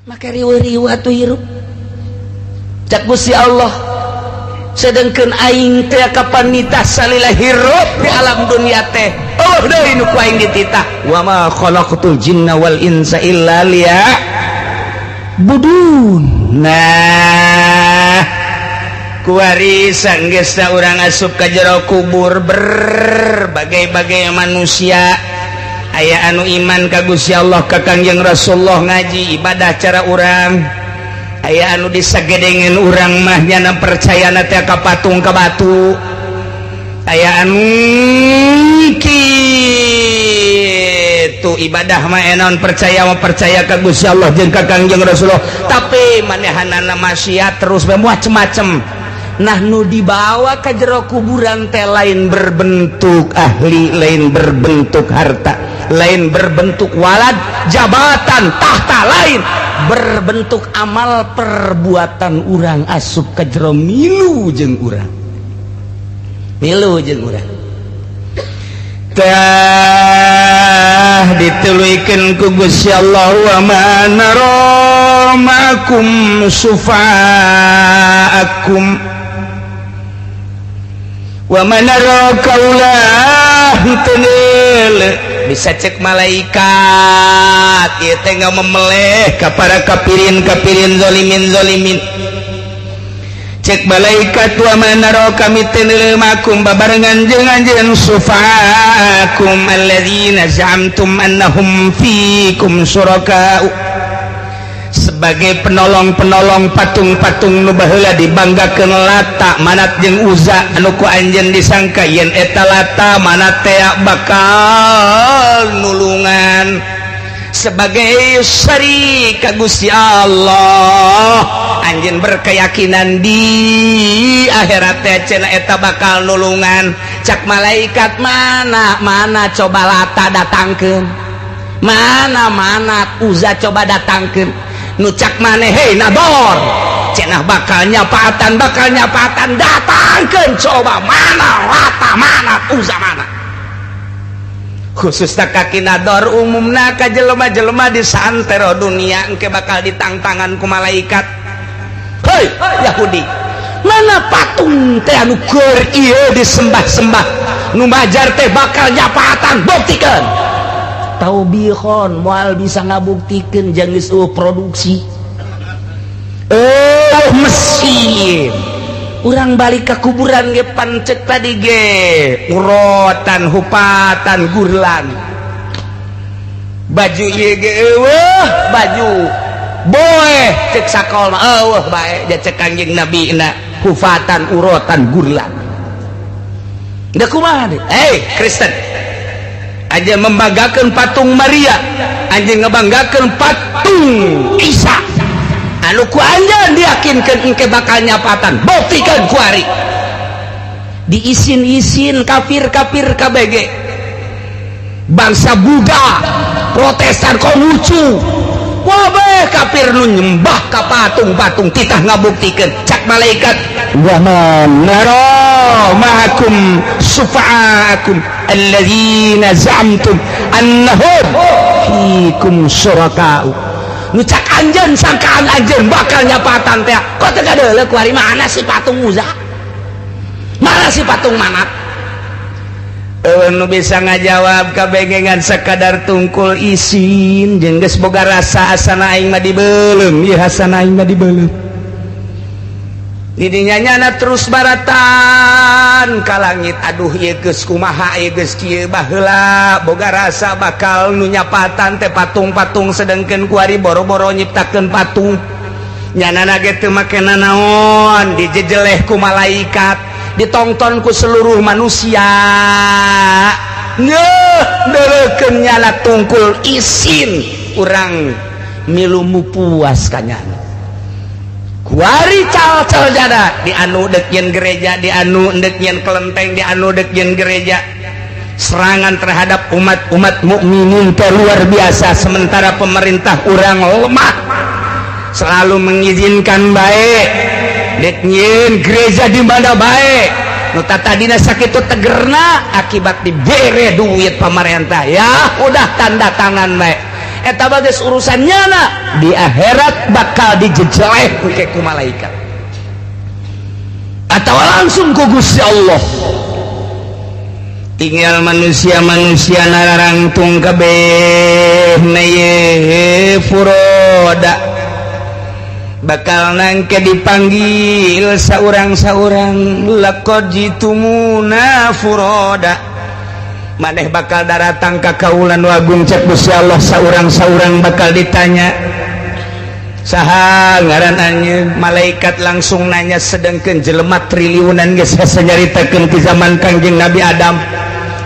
Make riweuh-riweuh atuh hirup. Cak Gusti Allah, sedengkeun aing teh kapan nitah salila hirup di alam dunia teh. Oh deui nu ku aing dititah. Wa ma khalaqtul jinna wal insa illa liya'budun. Nah, kuari sanggeusna urang asup ka jero kubur berbagai-bagai manusia. Aya anu iman ka Gusti Allah ka Kangjeng Rasulullah ngaji ibadah cara urang. Aya anu disagedengeun urang mah nyana percayana teh ka patung ka batu. Aya anu kitu ibadah mah enon percaya mah percaya ka Gusti Allah jeung ka Kangjeng Rasulullah, tapi manehanana maksiat terus bae macem-macem. Nah nu dibawa ke jero kuburan teh lain berbentuk ahli, lain berbentuk harta, lain berbentuk walad, jabatan, tahta, lain berbentuk amal perbuatan urang asup ke jero milu jeung urang. Milu jeung urang. Tah dituluykeun ku Gusti Allah wa ma nara ma'akum sufa'akum wa manara kaulah tenel bisa cek malaikat ieu teh ngamemeleh ka para kafirin kafirin zalimin zalimin. Cek malaikat wa manara kami tenel makum babarengan jeung anjeun sufaakum alladzina za'amtum annahum fikum syuraka'u, sebagai penolong-penolong patung-patung nu baheula dibanggakeun Lata Manat jeung Uzza anu ku anjeun disangka yen eta Lata Manat teh bakal nulungan sebagai syarik ka Gusti Allah. Anjeun berkeyakinan di akhirat teh cenah eta bakal nulungan. Cak malaikat mana mana coba Lata datangkeun, mana mana Uzza coba datangkeun, nu cak maneh hei nador cenah bakal nyapatan datangkeun coba mana Lata mana Uzza mana. Khususna ka Ki Nador, umumna ka jelema-jelema di santero dunia engke bakal ditangtangan ku malaikat. Hei Yahudi, mana patung teh anu keur ieu disembah-sembah nu majar teh bakal nyapatan, buktikeun. Taubihon moal bisa ngabuktikeun jeung geus eueuh produksi. Mesin. Urang balik ke kuburan ge pancek tadi ge urotan hupatan gurlan. Baju ieu ge eueuh baju boeh cek sakol mah eueuh bae ja cek Kangjeng Nabi na hufatan urotan gurlan. Da kumaha deui? Kristen aja membanggakan patung Maria, anjeun ngebanggakeun patung Isa. Anu ku anjeun diyakinkeun engke bakal nyapatan, buktikeun ku ari. Diisin-isin kafir-kafir KBG. Bangsa Buddha, Protestan Konghucu. Wabeh kafir nu nyembah ka patung-patung titah ngabuktikeun. Cak malaikat, wa ma nara ma'akum sufa'akum alladzina za'amtum annahum fikum syuraka'u. Nu cak anjeun sangkaan anjeun bakal nyapatan teh. Kok teu kadeuleu ku ari mana si patung Uzza? Mana si patung Manat? Eueuh nu bisa ngajawab kabengengan sakadar tungkul isin jeung geus boga rasa asana aing mah dibeuleum, ieu asana aing mah dibeuleum. Didinya nyana terus baratan ka langit, aduh ieu geus kumaha ieu geus kieu baheula boga rasa bakal nu nyapatan teh patung-patung sedengkeun ku ari boro-boro nyiptakeun patung. Nyanana ge teu make nanaon dijejeleh ku malaikat, ditongton ku seluruh manusia. Ngeuh deuleukeun nyana tungkul isin urang milu puas ka nyana. Kuari cal-cal jada di anu dek nyen gereja, di anu dek nyen kelenteng, di anu dek nyen gereja. Serangan terhadap umat-umat mukminin teh luar biasa, sementara pemerintah urang lemah selalu mengizinkan baik dek nyen gereja di mana baik. Nu tatadina sakitu tegerna akibat dibere duit pemerintah, ya udah tanda tangan baik. Eta bagus urusan nyana di akhirat bakal dijejeleh ku malaikat atau langsung ku Gusti Allah. Tinggal manusia-manusia nararangtung kabeh na ye furoda bakal nangke dipanggil saurang-saurang laqad jitumuna furoda maneh bakal daratang ka kaulan wagung cek Gusti Allah saurang-saurang bakal ditanya saha ngaran anjeun. Malaikat langsung nanya sedengkeun jelema triliunan geus hese nyaritakeun ti zaman Kangjeng Nabi Adam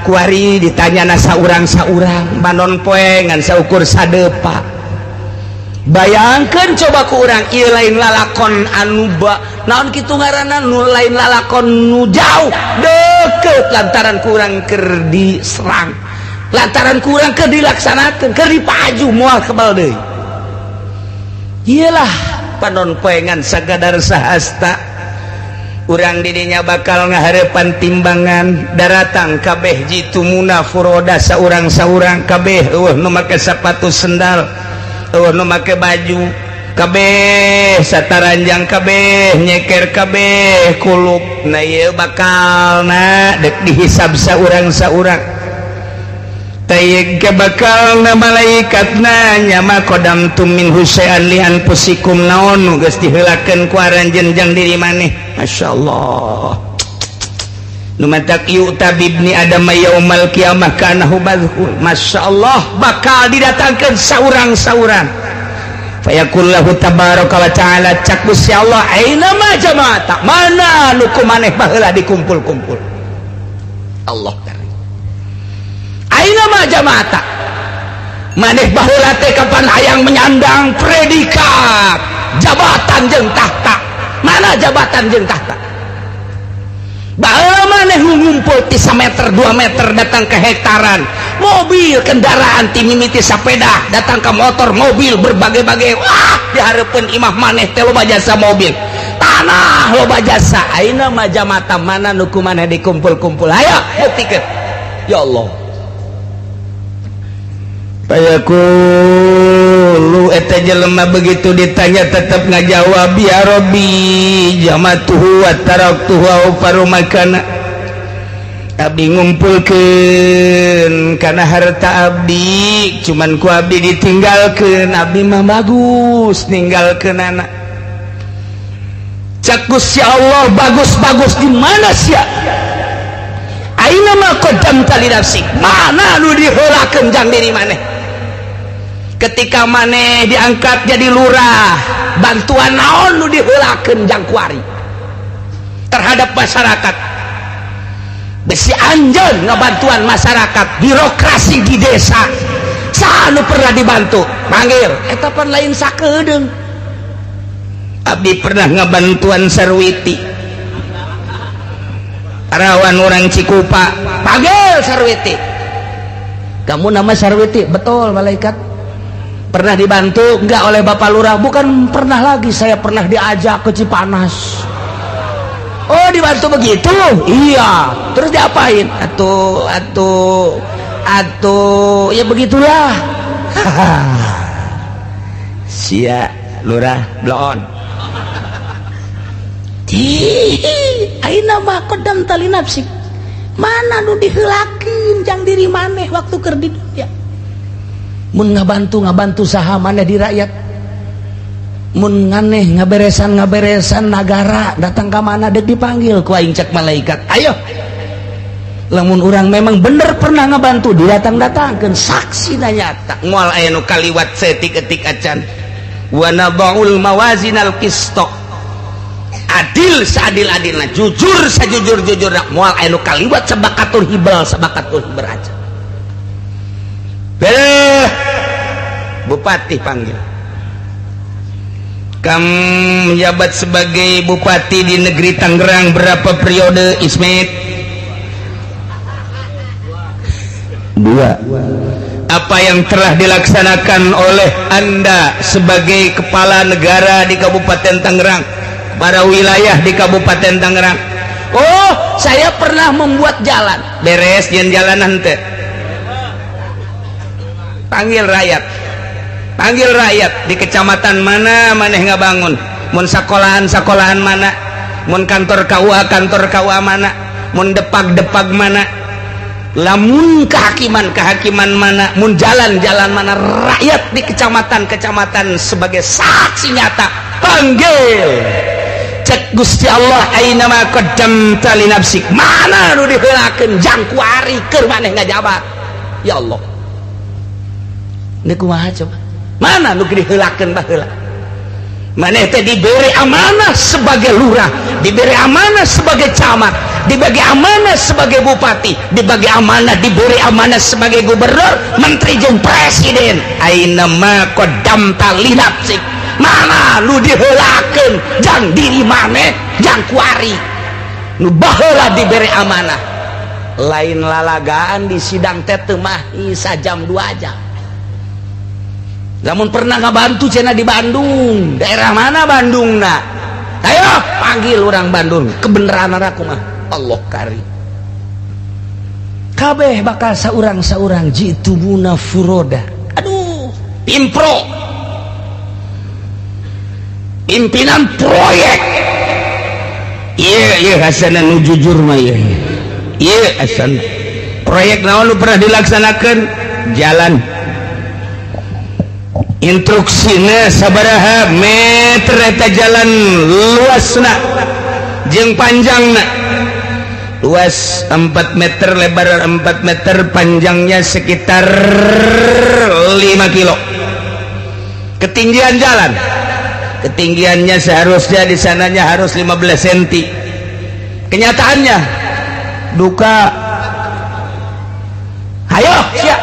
kuari ditanya na saurang-saurang banon poe ngan saukur sadepa. Bayangkeun coba ku urang ieu lain lalakon anu ba naon kitu ngaranna nu lain lalakon nu jauh deket lantaran kurang keur diserang lantaran kurang keur dilaksanakeun keur dipaju moal kebal deui. Iyalah panon poengan sagadar sahasta urang didinya bakal ngaharepan timbangan daratang kabeh jitumuna furoda saurang-saurang kabeh eueuh nu make sepatu sendal eueuh nu make baju kabeh sataranjang kabeh nyeker kabeh kulup. Nah ieu bakalna dek dihisab saurang-saurang. Tayyig bakal na malaikat nanya ma qadamtum min husyai'an li anfusikum naon nu geus diheulakeun ku aranjeun jang diri maneh. Masyaallah. Nu matak yu'ta bibni adam yaumal qiyamah kanahu badhul. Masyaallah bakal didatangkeun saurang-saurang. Fayaqul lahu tabaraka wa ta'ala cak Gusti Allah aina ma jama'ata mana nu ku maneh baheula dikumpul-kumpul. Allah aina ma jama'ata maneh baheula teh kapan hayang menyandang predikat jabatan jeung tahta mana jabatan jeung tahta baheula maneh ngumpul ti 1 meter 2 meter datang ke hektaran mobil kendaraan ti mimiti sapeda datang ke motor mobil berbagai-bagai wah dihareupeun imah maneh teh loba jasa mobil tanah loba jasa aina ma jama'ata mana nu ku maneh dikumpul-kumpul ayo buktikeun ya Allah. Fayaqulu eta jelema begitu ditanya tetap ngajawab ya Rabbi jamatuhu wa taraktuhu au farumakana abdi ngumpulkeun kana harta abdi cuman ku abdi ditinggalkeun abdi mah bagus ninggalkeun anak. Cak Gusti Allah bagus-bagus di mana sia aina ma qaddamta li nafsik mana nu diheulakeun jang diri maneh. Ketika maneh diangkat jadi lurah bantuan naon nu diheulakeun jang kuari terhadap masyarakat besi anjeun ngabantuan masyarakat birokrasi di desa saha nu pernah dibantu panggil eta pan lain sakedeung abdi pernah ngabantuan Sarwiti rawan orang Cikupa panggil Sarwiti kamu nama Sarwiti betul malaikat pernah dibantu enggak oleh Bapak Lurah? Bukan pernah lagi, saya pernah diajak ke Cipanas. Oh dibantu begitu? Iya. Terus diapain? Atuh atuh atuh ya begitulah. Sia lurah bloon. Aina ma qaddamta li nafsik mana nu diheulakeun jang diri maneh waktu keur di dunia. Mun ngabantu saha maneh di rakyat mun nganeh ngaberesan nagara datang ka mana dek dipanggil ku aing cek malaikat ayo lamun urang memang bener pernah ngabantu didatang-datangkeun saksi nyata moal aya nu kaliwat setik-etik acan wa nadaul mawazinal qista adil seadil-adilna jujur sajujur-jujurna moal aya nu kaliwat sabakatur hibal sabakatur hiber acan. Beh, bupati panggil. Kamu menjabat sebagai bupati di negeri Tangerang berapa periode Ismet? 2. Apa yang telah dilaksanakan oleh Anda sebagai kepala negara di Kabupaten Tangerang, para wilayah di Kabupaten Tangerang? Oh, saya pernah membuat jalan. Beres jalan jalan nanti. Panggil rakyat. Panggil rakyat di kecamatan mana maneh ngabangun, mun sekolahan-sekolahan mana, mun kantor KUA kantor KUA mana, mun depag-depag mana, lamun kehakiman-kehakiman mana, mun jalan-jalan mana, rakyat di kecamatan-kecamatan sebagai saksi nyata panggil. Cek Gusti Allah aina ma qaddamta li nafsik, mana nu diheulakeun jang kuari keur maneh ngajabat. Ya Allah, ini kumaha coba, mana nu diheulakeun baheula? Maneh teh diberi amanah sebagai lurah, diberi amanah sebagai camat, dibagi amanah sebagai bupati, dibagi amanah, diberi amanah sebagai gubernur, menteri jeung presiden. Aina ma qaddamta li nafsik, mana nu diheulakeun jang diri maneh, jang kuari nu baheula diberi amanah. Lain lalagaan di sidang teh teu mah sajam 2 jam. Lamun pernah ngabantu cenah di Bandung, daerah mana Bandung na? Ayo panggil orang Bandung, kebenaran aku mah Allah kari. Kabeh bakal saurang-saurang jitumuna furoda. Aduh, pimpro. Pimpinan proyek. Iya, iya Hasan nu jujur mah ieu. Iya Hasan. Proyek naon nu pernah dilaksanakeun? Jalan. Instruksina sabaraha meter eta jalan luasna jeung panjangna, luas 4 meter, lebar 4 meter, panjangnya sekitar 5 kilo. Ketinggian jalan, ketinggiannya seharusnya di sananya harus 15 cm. Kenyataannya duka. Ayo siap,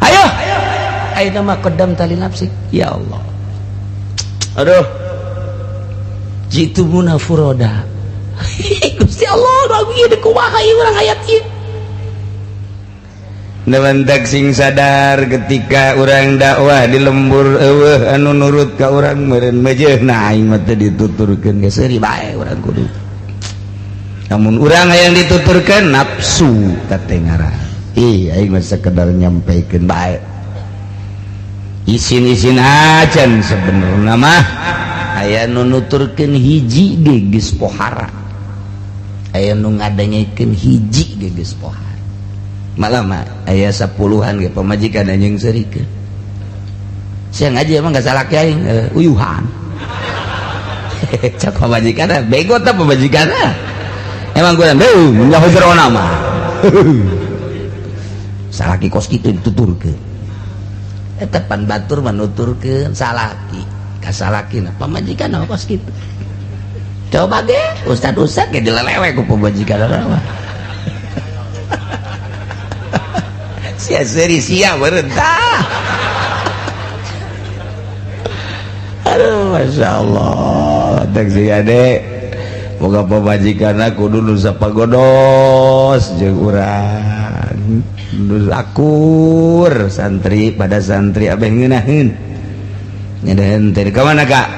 ayo. Aina ma qaddamta li nafsik. Ya Allah, aduh, jitumuna furoda. Gusti Allah, lagu ieu kumaha ieu urang hayat ieu. Newentek sing sadar ketika urang dakwah di lembur eueuh anu nurut ka urang meureun mejeuna aing mah teu dituturkeun geus seuri bae urang kudu. Namun urang hayang dituturkeun nafsu katengaran. Ih aing mah sekedar nyampaikeun bae. Isin-isin acan sebenarnya mah aya nu nuturkeun hiji ge geus pohara, aya nu ngadengekeun hiji ge geus pohara. Malah mah aya 10-an ge pamajikan anjing seurikeun. Sia ngaji emang gak salah aing uyuhan. Cak pamajikan bego tah pamajikan. Emang gua beu nyaho jerona mah. Salaki kos kitu dituturkeun. Eta pan batur manuturkeun salaki ka salakina pamajikan kos kitu. Coba ge ustad-ustad ge dilelewe ku pamajikan mah. Sia seuri sia berentah. Aduh, Masya Allah. Tek si ade moga pamajikanna kudu nu sapagodos jeung urang. Nu akur santri pada santri abeh ngeunaheun. Ngeunaheun teh ka mana Kak?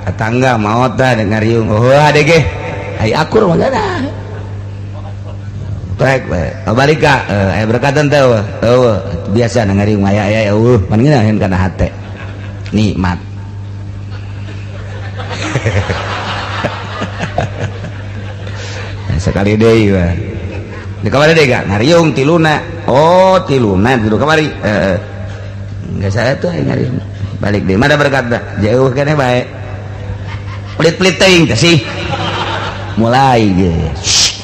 Tetangga maot tah ngariung. Oh, ade ge. Ai akur mah geuna. Trek we. Balik ka, aya berkatan teh eueuh. Biasa ngariung aya aya eueuh, pan ngeunaheun kana hate. Nikmat. Nah, sekali deui we. Di kamari deui ka ngariung tiluna. Oh, tiluna tilu kamari. Heeh. Enggak saya tuh ngariung. Balik deui. Mana berkat teh? Jauh keneh bae. Pelit-pelit teuing teh sih. Mulai ge.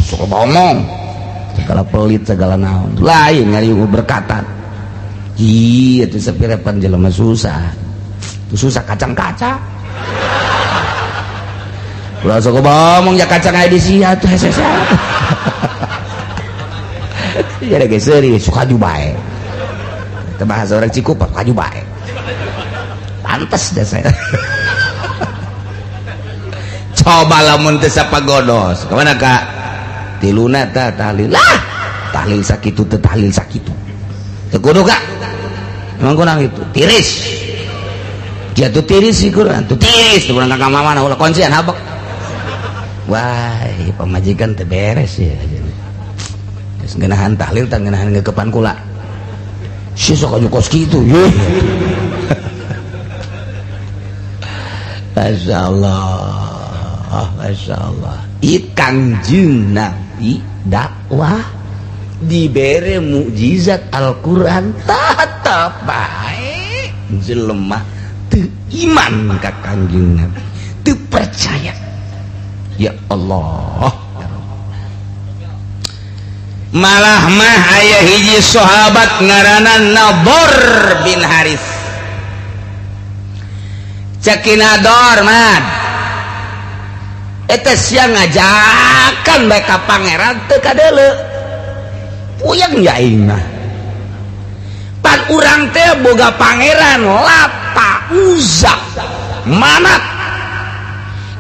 Sok ngomong. Segala pelit segala naon. Lain ngariung berkatan. Ih, itu sepirepan jelema susah. Itu susah kacang-kaca. Ulah sok ngomong ya kacang aya di sia tuh hese. Ya geus seuri suka bae. Teu bahasa orang Cikupa kaju bae. Pantes dah saya. Coba lamun teu sapagodos. Ka mana Kak? Tiluna tah tahlil. Lah, tahlil sakitu teu tahlil sakitu. Teu kudu Kak. Emang kurang itu. Tiris. Dia tuh tiris sih kurang. Tuh tiris tuh kurang ka mana ulah kuncian habek. Wah, pamajikan teu beres ya. Geus ngeunahan tahlil tah ngeunahan ngeukepan kula. Si sok anu kos kitu ye. Masyaallah, masyaallah. Ieu Kangjeng Nabi dakwah dibere mukjizat Al-Qur'an tetep bae jelema teu iman ka Kangjeng Nabi, teu percaya. Ya Allah. Malah mah aya hiji sahabat ngaranna Nador bin Haris. Cek Nador mah eta sia ngajakan bae ka pangeran teu kadeuleu. Puyeng ya aing mah. Pan urang teh boga pangeran Lata Uzza Manat.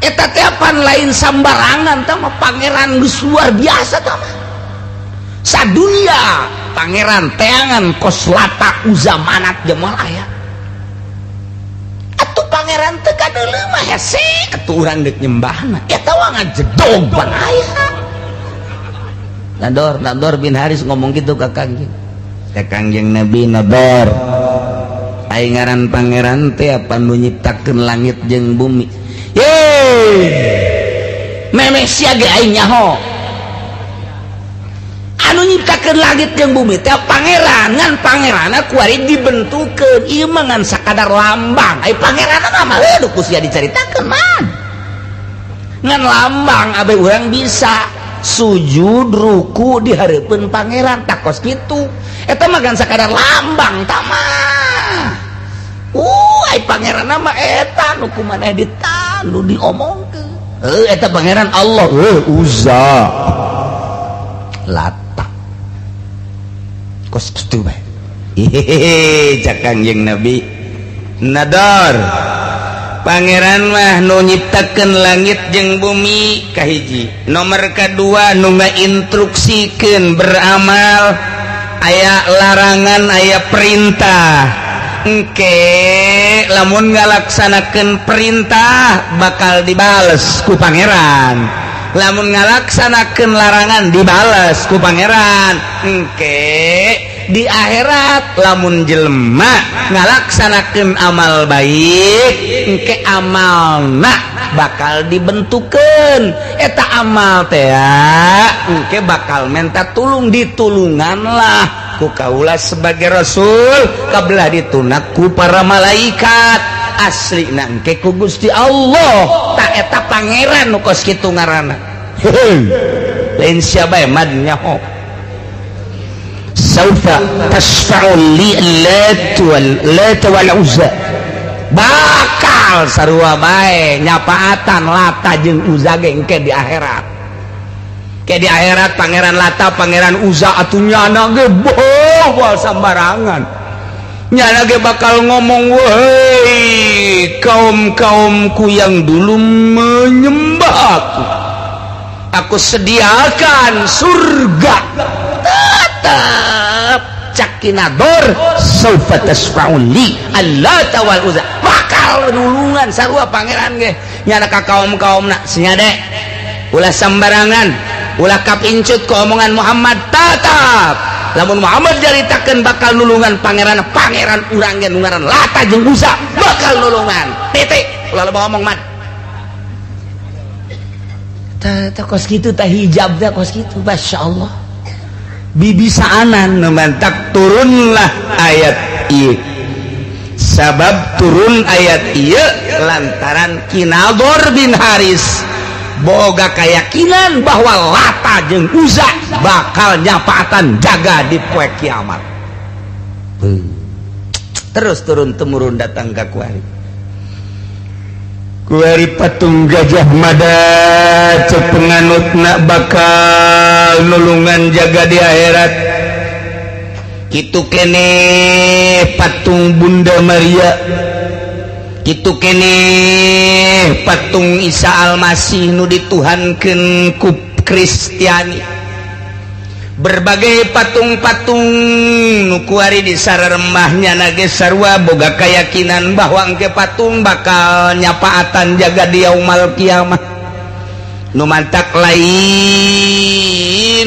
Eta teh pan lain sambarangan teh mah pangeran geus luar biasa teh mah. Sadunia pangeran teangan kos Lata Uzza Manat jemal aya. Atuh pangeran teu kadeuleu mah hese atuh urang deuk nyembahna. Eta wa ngajedog pan aya. Nador, Nador bin Haris ngomong gitu ke Kangjeng. Ka Kangjeng Nabi Nador. Aing ngaran pangeran teh apa nu nyiptakeun langit jeung bumi. Ye. Memeh sia ge aing nyaho. Anu nyiptakeun langit jeung bumi teh pangeran, ngan pangeranna kuari dibentukeun ieu mah ngan sakadar lambang. Ai pangeranna mah heuh ku sia dicaritakeun mah. Ngan lambang abe urang bisa sujud ruku di hareupeun pangeran takos kitu. Eta mah ngan sakadar lambang tah mah. Ai pangeranna mah eta nu kumaneh ditandu diomongkeun. Heuh eta pangeran Allah, heuh Uzza. Lata. Kos kitu bae. Hehehe, cak Kangjeng Nabi. Nador. Pangeran mah nu nyiptakeun langit jeung bumi kahiji. Nomor kadua nu ngainstruksikeun beramal, aya larangan, aya perintah. Engke lamun ngalaksanakeun perintah bakal dibales ku pangeran. Lamun ngalaksanakeun larangan dibales ku pangeran. Engke di akhirat lamun jelema ngalaksanakeun amal baik, engke amalna bakal dibentukeun. Eta amal teh engke bakal menta tulung, ditulunganlah ku kaula sebagai rasul, kabelah ditunak ku para malaikat. Asli engke ku Gusti Allah. Tak eta pangeran nu kos kitu ngaranna. Lain sia bae mad nyaho. Saufa tasfa'u li Lat wal Uzza. Bakal sarua bae nyapaatan Lata jeung Uzza ge engke di akhirat. Ke di akhirat pangeran Lata, pangeran Uzza atuh nyana ge boh sambarangan. Nyana ge bakal ngomong, woi kaum-kaumku yang dulu menyembah aku, aku sediakan surga. Tetap cakinador saufa tasfa'u li Allata wal Uzza. Bakal nulungan sarua pangeran ge nyana ka kaum-kaumna. Senyade ulah sambarangan, ulah kapincut ke omongan Muhammad. Tetap lamun Muhammad jaritakeun bakal nulungan pangeran, pangeran urang ge nu ngaran Lata jeung Uzza bakal nulungan. Titik. Ulah loba omong mah. Tah kos kitu tah hijab teh kos kitu. Masyaallah. Bibisaanan mantak turunlah ayat ieu. Sabab turun ayat ieu lantaran Kinador bin Haris boga keyakinan bahwa Lata jeung Uzza bakal nyapaatan jaga di poe kiamat. Terus turun temurun datang ka kuari. Kuari patung Gajah Mada cek penganutna bakal nulungan jaga di akhirat. Kitu kene patung Bunda Maria, kitu kene patung Isa Almasih nu dituhankeun ku Kristiani. Berbagai patung-patung nu kuari di sararembahnya nage sarua boga keyakinan bahwa engke patung bakal nyapaatan jaga di yaumal kiamah. Nu mantak lain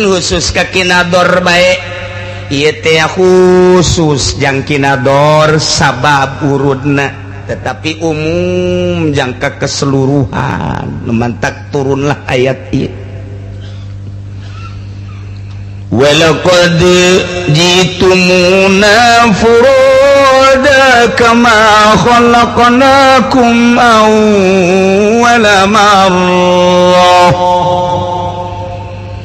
khusus ka Kinador bae. Ieu teh khusus jangkinador sabab urudna, tetapi umum jangka keseluruhan. Mantak turunlah ayat ieu. Walaqad jitumuna furada kama khalaqnakum awwala marrah.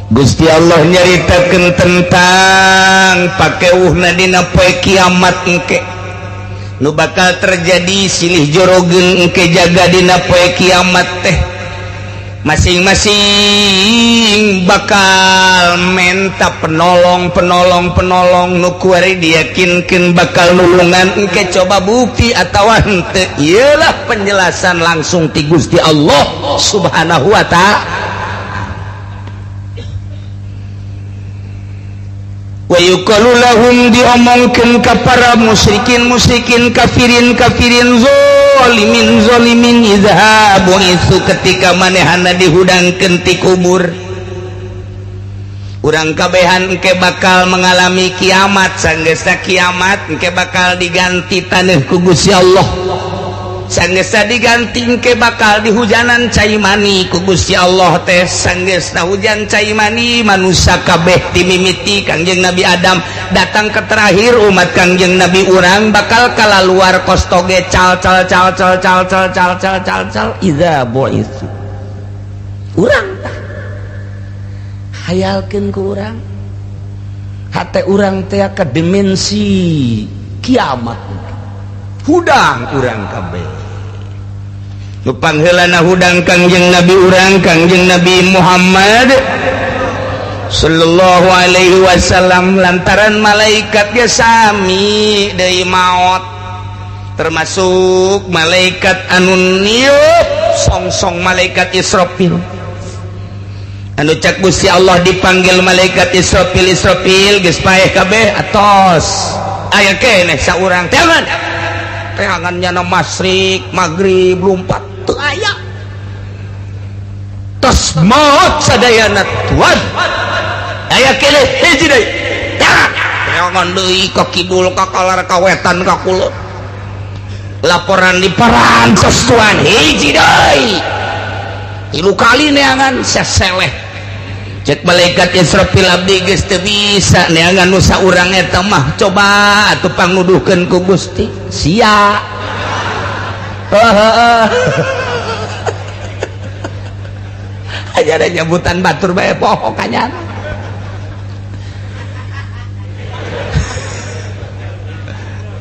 Gusti Allah nyaritakeun tentang pakewuhna dina poe kiamat engke nu bakal terjadi silih jorogeun engke jaga dina poe kiamat teh masing-masing bakal menta penolong penolong penolong nu kuari diyakinkeun bakal nulungan engke coba bukti atawa henteu. Ieulah penjelasan langsung ti Gusti Allah Subhanahu wa ta'ala. Wa yuqalu lahum diomongkeun ka para musyrikin musyrikin kafirin kafirin zalimin zalimin izhabu isu ketika manehana dihudangkeun ti kubur. Urang kabehan engke bakal mengalami kiamat, sanggeusna kiamat engke bakal diganti taneuh ku Gusti Allah. Sanggeusna diganti engke bakal dihujanan cai mani ku Gusti Allah teh. Sanggeusna hujan cai mani manusia kabeh timimiti Kangjeng Nabi Adam datang ke terakhir umat Kangjeng Nabi urang bakal kalaluar kostoge cal cal cal cal cal cal cal cal cal cal iza bu'isu. Urang tah hayalkeun ku urang hate urang teh ka dimensi kiamat hudang urang kabeh. Nu pangheulana hudang Kangjeng Nabi urang Kangjeng Nabi Muhammad sallallahu alaihi wasallam lantaran malaikat ge sami deui maot termasuk malaikat anu niup songsong malaikat Israfil anu cak Gusti Allah dipanggil malaikat Israfil Israfil geus paeh kabeh atos aya keneh saurang teangan teangan nyana masyrik maghrib lumpat teu aya tos maot sadayana tuan aya keneh hiji deui teangan deui ka kidul ka kalar ka wetan ka kulon laporan di parantos tuan hiji deui tilu kali neangan seseleh cek malaikat Israfil abdi geus teu bisa neangan nu saurang eta mah coba atuh pangnuduhkeun ku Gusti sia. Aja ada nyebutan batur bae poho kanyana.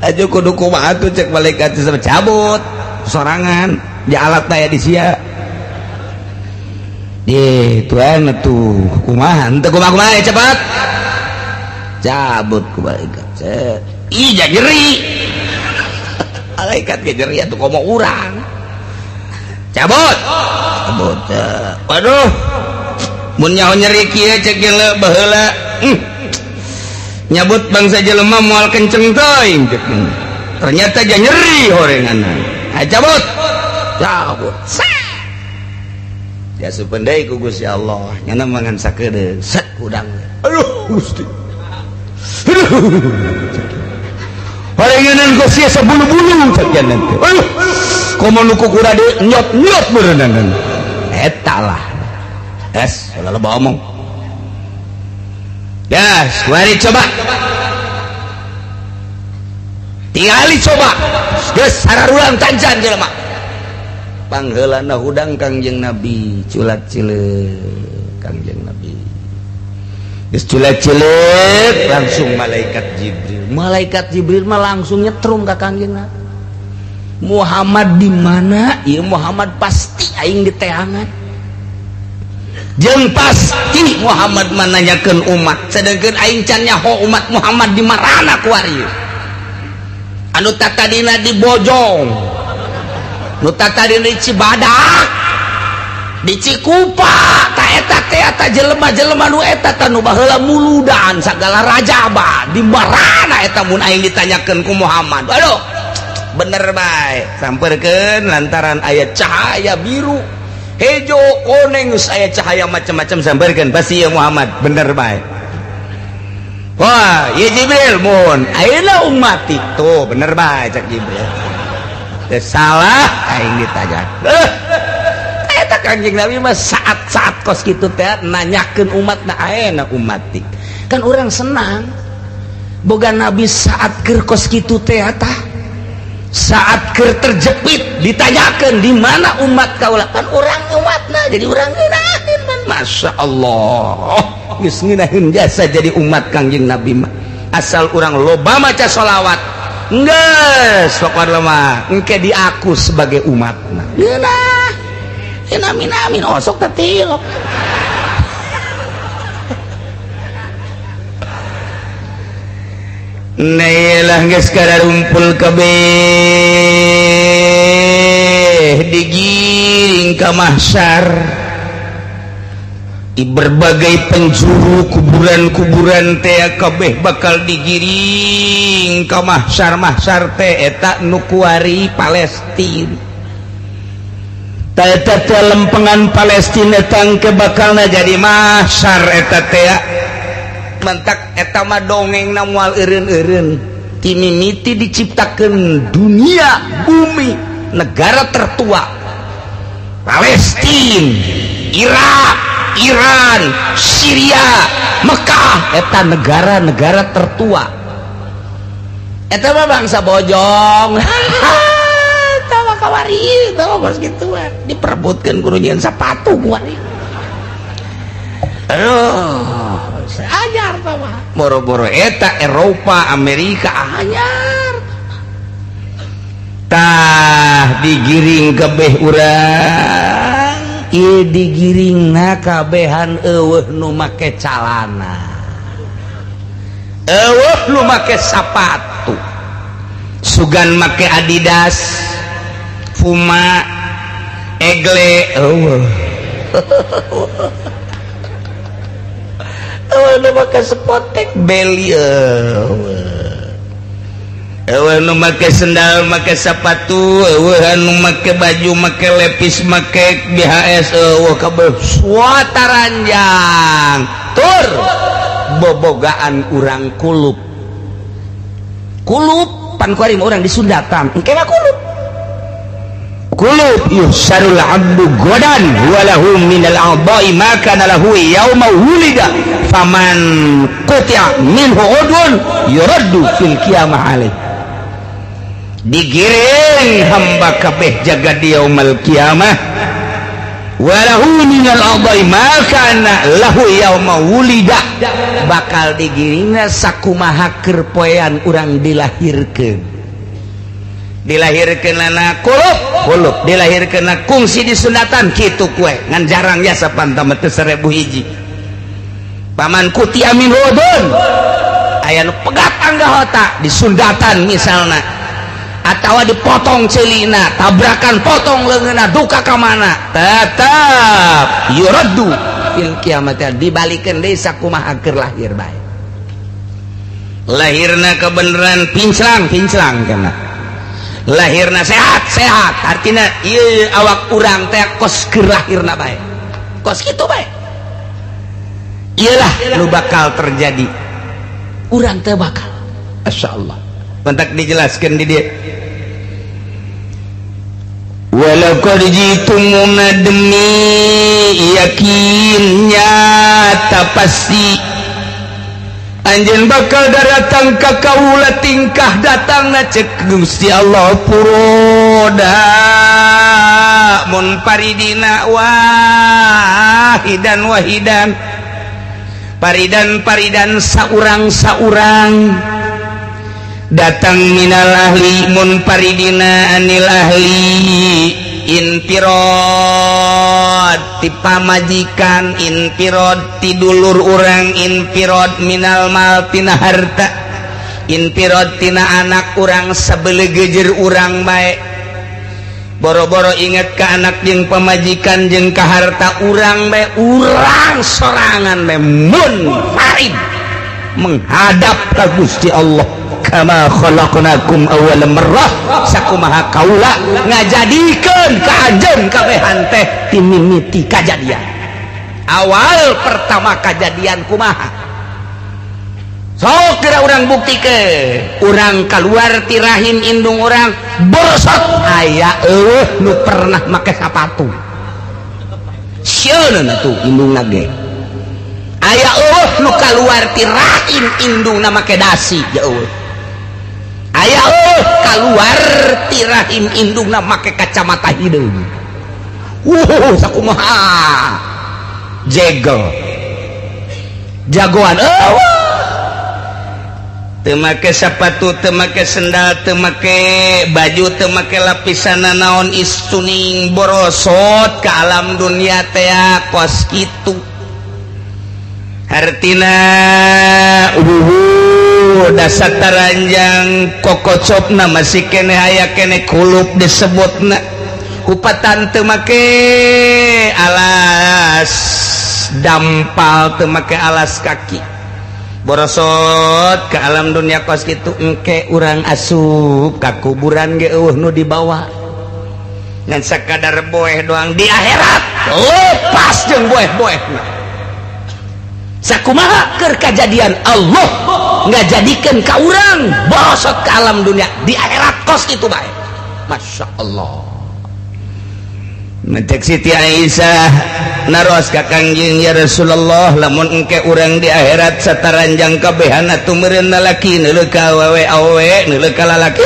Aja kudu kumaha atuh cek malaikat Israfil cabut sorangan di alat aya di sia. Di tuan tuh kumaha henteu kumaha kumaha cepat cabut ku malaikat. Ih nyeri malaikat ge nyeri atuh komo urang cabut cabut. Waduh mun nyaho nyeri kieu cek geuleuh baheula nyabut bangsa jelema moal kenceng teuing cek ternyata ja nyeri horenganna. Cabut cabut ya supendai ku Gusti Allah nyana mangan sakedeung set hudang. Aduh Gusti aduh horenganan ku sia sabulu-bulu cek janan teh. Aduh komo nu kukura deui nyot-nyot beureunan eta lah es ulah loba omong. Gas mari coba tingali coba geus sararulang tancan jelema pangheulana hudang Kangjeng Nabi culat cileuk Kangjeng Nabi geus culat cileuk langsung malaikat Jibril. Malaikat Jibril mah langsung nyetrum ka Kangjeng Nabi. Muhammad di mana? Ieu Muhammad pasti aing diteangan. Jeung pasti Muhammad mananyakeun umat sedengkeun aing can nyaho umat Muhammad di marana kuari anu tatadina di Bojong nu tatadina di Cibadak di Cikupa ta eta teh eta jelema-jelema nu eta tah nu baheula muludan sagala rajaba di marana eta mun aing ditanyakeun ku Muhammad. Aduh bener bae sampeurkeun lantaran aya cahaya biru hejo koneng geus aya cahaya macam-macam sampeurkeun pasti ya Muhammad bener bae. Wah, ya Jibril mun ayeuna umat itu bener bae cek Jibril. Teu salah aing ditanya. Eta Kanjeng Nabi mah saat-saat kos kitu teh nanyakeun umatna ayeuna umat. Kan orang senang. Boga Nabi saat keur kos kitu teh tah. Saat keur terjepit ditanyakeun di mana umat kaula, kan urang umatna jadi urang ngeunaheun man. Masya Allah. Geus ngeunaheun jasa jadi umat Kangjeng Nabi mah. Asal urang loba maca sholawat geus pokona mah engke diaku sebagai umatna. Ngeunah. Amin amin osok teh tilok. Nailah geus kararumpul kabeh digiring ka mahsyar. Di berbagai penjuru kuburan-kuburan teh kabeh bakal digiring ka mahsyar-mahsyar teh eta nu kuari Palestina. Eta teh lempengan Palestina tangke bakalna jadi mahsyar eta teh. Mentak eta mah dongengna moal eureun-eureun. Ti mimiti diciptakeun dunia bumi negara tertua Palestina, Irak, Iran, Syria, Mekah, eta negara-negara tertua. Eta mah bangsa bojong. Eta mah kawari, eta mah kos kituan. Diperebutkeun kudu nyieun sapatu kuari. Aduh, anyar tah mah. Boro-boro eta Eropa, Amerika anyar. Tah digiring kabeh urang. Ieu digiringna kabehan eueuh nu make calana, eueuh nu make sapatu, sugan make Adidas, Puma, Egle, eueuh. Eueuh nu make Spotek, Beli, eueuh. Eueuh nu make sendal, make sepatu, eueuh anu make baju, make lepis, make BHS, eueuh kabeh suataranjang. Tur bobogaan urang kulup. Kulup pan kuari mah urang disundatan. Engke mah kulup. Kulup yuhsyarul abdu godan walahu minal a'dha'i ma kana lahu yauma wulida faman quti'a minhu udun yuraddu fil qiyamah alaih. Digiring hamba kabeh jaga di yaumal kiamah walahu minal a'dha'i ma kana lahu yauma wulida, bakal digiringna sakumaha keur poean urang dilahirkeun. Dilahirkeunana kulup, kulup dilahirkeunna kungsi disunatan kitu kue ngan jarang jasa pantam teh 1000 hiji. Paman kuti amin hudun aya nu pegat anggota disundatan misalna atawa dipotong celina, tabrakan potong leungeunna duka ka mana, tetep yuraddu fil kiamat, dibalikeun deui sakumaha keur lahir bae. Lahirna kebenaran pinclang pinclang kana. Lahirna sehat sehat, artinya ieu awak urang teh kos keur lahirna bae. Kos kitu bae. Iyalah nu bakal terjadi. Urang teh bakal. Masyaallah. Mentak dijelaskan di dia. Walaqad jitumuna demi yakin nyata pasti anjeun bakal daratang ka kaula tingkah datangna cek Gusti Allah puroda mun paridina wahidan wahidan paridan paridan saurang-saurang datang minal ahli mun paridina anil ahli intirod ti pamajikan intirod ti dulur urang intirod minal mal tina harta intirod tina anak urang sabelegejer urang bae boro-boro inget ka anak jeung pamajikan jeung ka harta urang bae urang sorangan bae mun farid menghadap ka Gusti Allah kama khalaqnakum awwala marrah sakumaha kaula ngajadikeun ka anjeun kabehan teh timimiti kajadian awal pertama kajadian kumaha Sok kira urang buktikeun, urang keluar ti rahim indung urang borosot aya eueuh nu pernah make sapatu. Sieun atuh indungna ge. Aya eueuh nu kaluar ti rahim indungna make dasi ya eueuh. Aya eueuh kaluar ti rahim indungna make kacamata hideung. Sakumaha jegel. Jagoan eueuh. Teu make sepatu, teu make sendal, teu make baju, teu make lapisan naon istuning borosot ke alam dunia teh kos kitu. Hartina dasar taranjang kokocopna masih kene aya kene kulup disebutna. Kupatan teu make alas dampal, teu make alas kaki. Borosot ke alam dunia kos kitu engke urang asup ka kuburan ge eueuh nu dibawa. Ngan sakadar boeh doang di akhirat lepas jeung boeh-boehna. Sakumaha keur kajadian Allah ngajadikeun ka urang borosot ke alam dunia di akhirat kos kitu bae. Masya Allah. Ngecek Siti Aisyah naros ka Kangjeng ya Rasulullah lamun engke urang di akhirat sataranjang kabehan atuh meureun lalaki neuleuh ka awewe awewe neuleuh ka lalaki.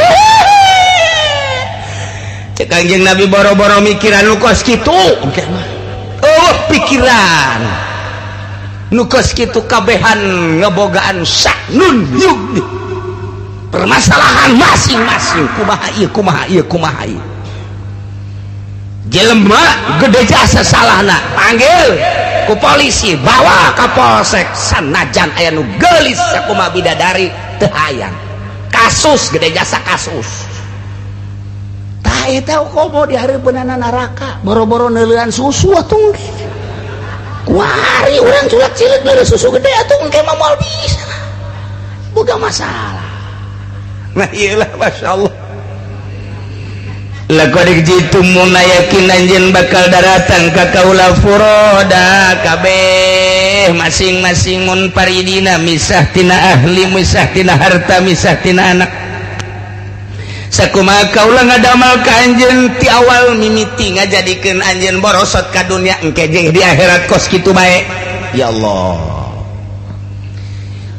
Cek Kangjeng Nabi boro-boro mikiran nu kos kitu engke mah. Eueuh pikiran nu kos kitu kabehan ngebogaan saknun yug. Permasalahan masing-masing kumaha ieu kumaha ieu kumaha ieu. Jelema gede jasa salahna panggil ku polisi bawa ka polsek sanajan aya nu geulis sakumaha bidadari teu hayang kasus gede jasa kasus tah eta komo di hareupeunana neraka boro-boro neuleuan susu atuh kuari urang culak cilik neuleuh susu gede atuh engke mah moal bisa boga masalah. Nah iyalah masyaallah. Laqad jitumuna yakin anjeun bakal daratang ka kaula furoda kabeh masing-masing munfaridina misah tina ahli misah tina harta misah tina anak. Sakumaha kaula ngadamal ka anjeun ti awal mimiti ngajadikeun anjeun borosot ka dunia engke jeung di akhirat kos kitu bae. Ya Allah.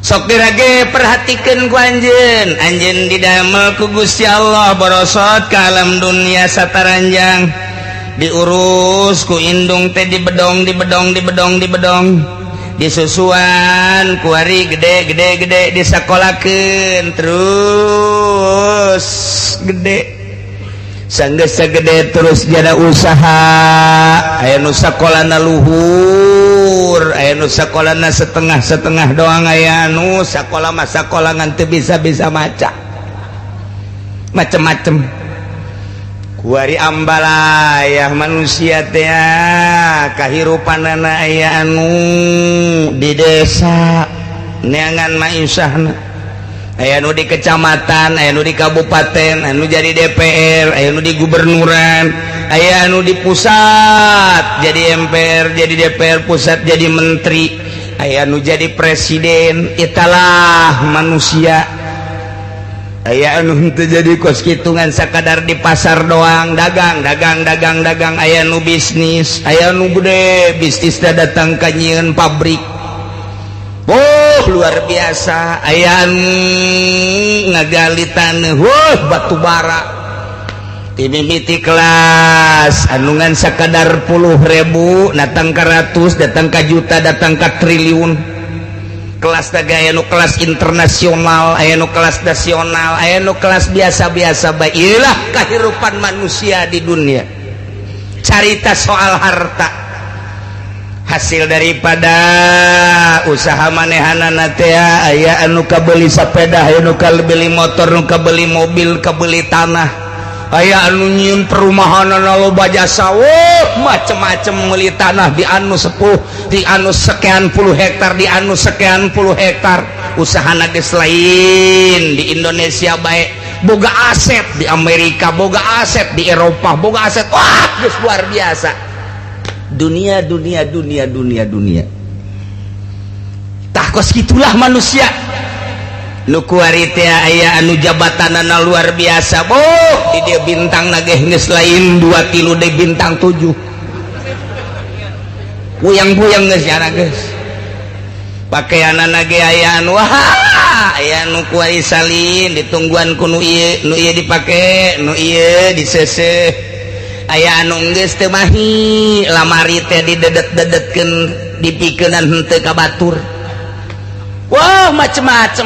Sok dirage perhatikeun ku anjeun, anjeun didamel ku Gusti Allah borosot ka alam dunia sataranjang diurus ku indung teh dibedong dibedong dibedong dibedong disusuan kuari gede gede gede disakolakeun terus gede sanggeus sagede terus jada usaha aya nu sakolana luhur aya nu sakolana setengah-setengah doang aya nu sakola mah sakola ngan teu bisa-bisa maca macem-macem kuari ambalayah manusia teh kahirupanana aya anu di desa neangan maisahna aya nu di kecamatan aya nu di kabupaten aya nu jadi DPR aya nu di gubernuran aya nu di pusat jadi MPR jadi DPR pusat jadi menteri aya nu jadi presiden. Italah manusia aya anu henteu jadi kos kitungan sakadar di pasar doang dagang dagang dagang dagang aya nu bisnis aya nu gede bisnisna datang ka nyieun pabrik. Oh luar biasa aya ngagali taneuh batu bara timimiti kelas anu ngan sakadar puluh ribu datang ka ratus datang ka juta datang ka triliun kelas daga aya nu kelas internasional aya nu kelas nasional aya nu kelas biasa-biasa bae. Ieulah kahirupan manusia di dunia carita soal harta hasil daripada usaha manehanana teh aya anu kabeli sepeda aya nu kabeli motor nu kabeli mobil kabeli tanah aya anu nyieun perumahanana loba jasa macem-macem meuli tanah di anu 10 di anu sekian puluh hektar di anu sekian puluh hektar usahana geus lain di Indonesia bae boga aset di Amerika boga aset di Eropa boga aset wah geus luar biasa dunia dunia dunia dunia dunia. Tah kos gitulah manusia. Nu kuari teh aya anu jabatanana luar biasa. Boh, di dieu bintang nageh geus lain 2 3 deui bintang 7. Puyang-puyang geus nyana geus. Pakaianana ge aya anu wah, aya nu kuari salin ditungguan ku nu ieu dipake, nu ieu diseuseuh. Aya anu geus teu mahi, lamari teh didedet-dedetkeun dipikeunan henteu ka batur. Wah, macem-macem.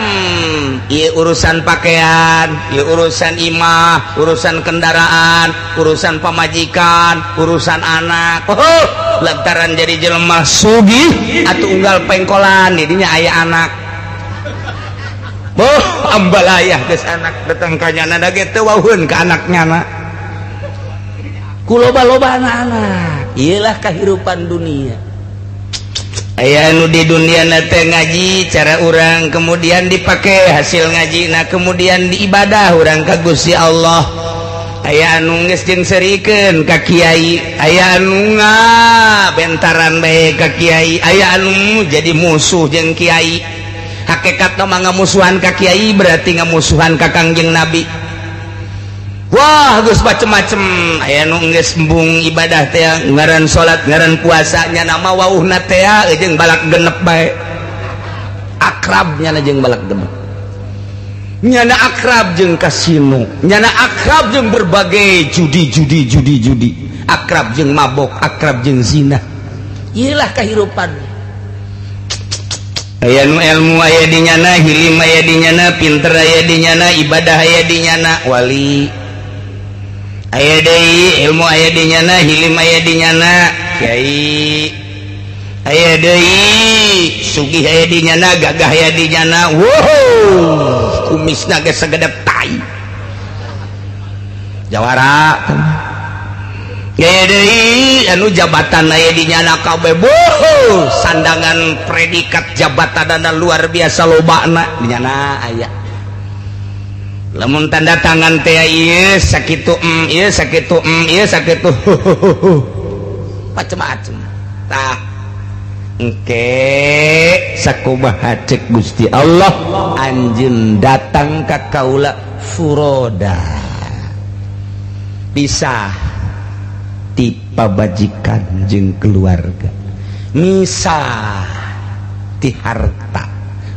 Ieu urusan pakaian, ieu urusan imah, urusan kendaraan, urusan pamajikan, urusan anak. Oh, lantaran jadi jelema sugih atuh unggal pengkolan didinya aya anak. Boh, ambalayah geus anak datang ka nyana da ge teu wauheun ka anak nyana. Ku loba-loba anak-anak. Ieulah kahirupan dunia. Aya nu di dunia na teh ngaji cara urang kemudian dipake hasil ngaji na kemudian diibadah urang ka Gusti Allah. Aya anu geus jeung serikeun ka kiai, aya anu bentaran bae ka kiai, aya anu jadi musuh jeung kiai. Hakikatna mah ngamusuhan ka kiai berarti ngamusuhan ka Kangjeng Nabi. Wah, geus macem-macem. Aya nu geus embung ibadah teh ngaran salat, ngaran puasa nya nama wauhna teh jeung balak genep bae. Akrab nyana jeung balak genep. Nyana akrab jeung kasino, nyana akrab jeung berbagai judi judi judi judi, akrab jeung mabok, akrab jeung zina. Iyalah kehidupan. Aya nu ilmu aya di nyana, hilim aya di nyana, pinter aya di nyana, ibadah aya di nyana, wali. Aya deui ilmu aya di nyana, hilim aya di nyana, kiai. Aya deui sugih aya di nyana, gagah aya di nyana. Wow, kumisna ge sagede tai. Jawara. Aya deui anu jabatan aya di nyana kabeh. Wow, sandangan predikat jabatanana luar biasa lobana di nyana aya. Lamun tanda tangan teh ieu sakitu ieu sakitu ieu sakitu macem-macem. Tah engke sakumaha cek Gusti Allah anjeun datang ka kaula furoda pisah ti pabajikan jeung keluarga, misah ti harta,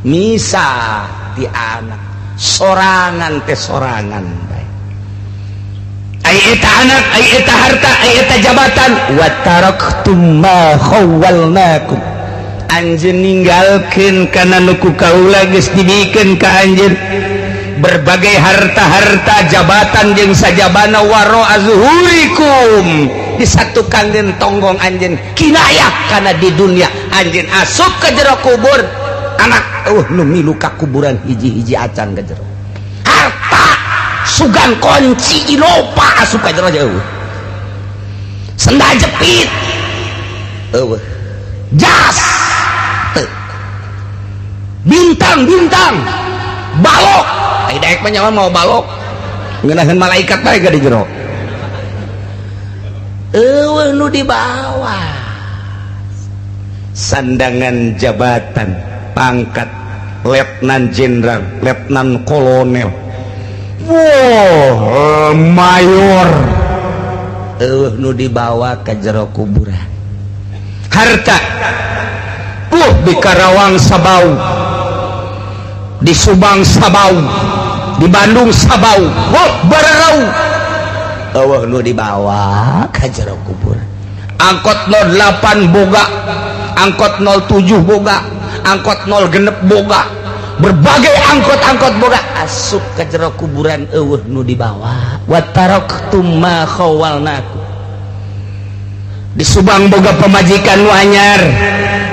misah ti anak, sorangan teh sorangan bae. Ai eta anak, ai eta harta, ai eta jabatan, wa taraktum ma khawwalnakum. Anjeun ninggalkeun kana nu ku kaula geus dibikeun ka anjeun berbagai harta-harta jabatan jeung sajabana waro azhurikum disatukan jeung tonggong anjeun kinayah kana di dunia anjeun asup ka jero kubur anak nu milu ka kuburan hiji-hiji acan ka jero harta sugan kunci Innova asup ka jero jauh sendal jepit eueuh jas teu bintang-bintang balok ai daek mah nyawa mau balok ngeunaheun malaikat bae ka di jero eueuh nu dibawa sandangan jabatan pangkat letnan jenderal, letnan kolonel, wow, mayor, eueuh nu dibawa ka jero kuburan. Harta, di Karawang sabau, di Subang sabau, di Bandung sabau, bararau, eueuh nu dibawa ka jero kuburan. Angkot 08 boga, angkot 07 boga, angkot 0 genep boga, berbagai angkot-angkot boga asup ke jero kuburan eueuh nu dibawa. Wa taraktum ma khawalnakum. Di Subang boga pamajikan nu anyar,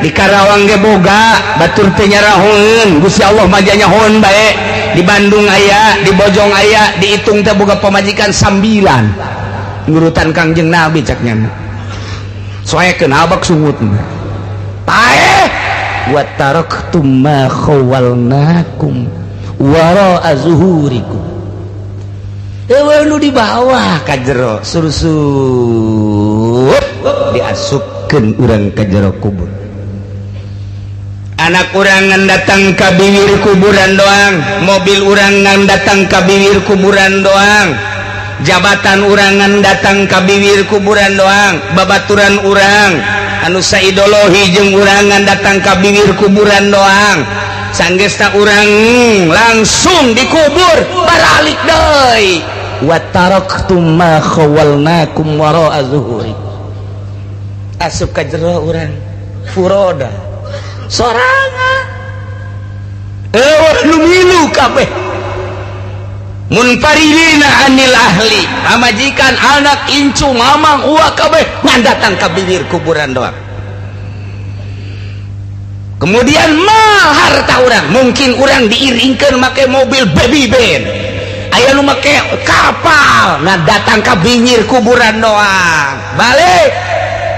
di Karawang ge boga, batur teh nyarahoeun, Gusti Allah mah nyahoeun bae. Di Bandung aya, di Bojong aya, diitung teh boga pamajikan 9. Ngurutan Kangjeng Nabi cak nya. Soekeun abak sungut. Paeh wa taraktum ma khawalnakum wara zuhurikum. Eueuh nu dibawa ka jero sursup diasupkeun urang ka jero kubur. Anak urang ngan datang ka bibir kuburan doang, mobil urang ngan datang ka bibir kuburan doang, jabatan urang ngan datang ka bibir kuburan doang, babaturan urang anu saidologi jeung urang ngan datang ka bibir kuburan doang. Sanggeusna urang langsung dikubur baralik deui. Wa taraktum ma khawalnakum wara'a zuhuri. Asup ka jero urang furoda sorangan eueuh nu milu kabeh munfaridina anil ahli, pamajikan, anak, incu, mamang, uwa kabeh ngan datang ka bibir kuburan doang. Kemudian mah harta urang, mungkin urang diiringkeun make mobil baby band, aya nu make kapal, nah datang ka bibir kuburan doang, balik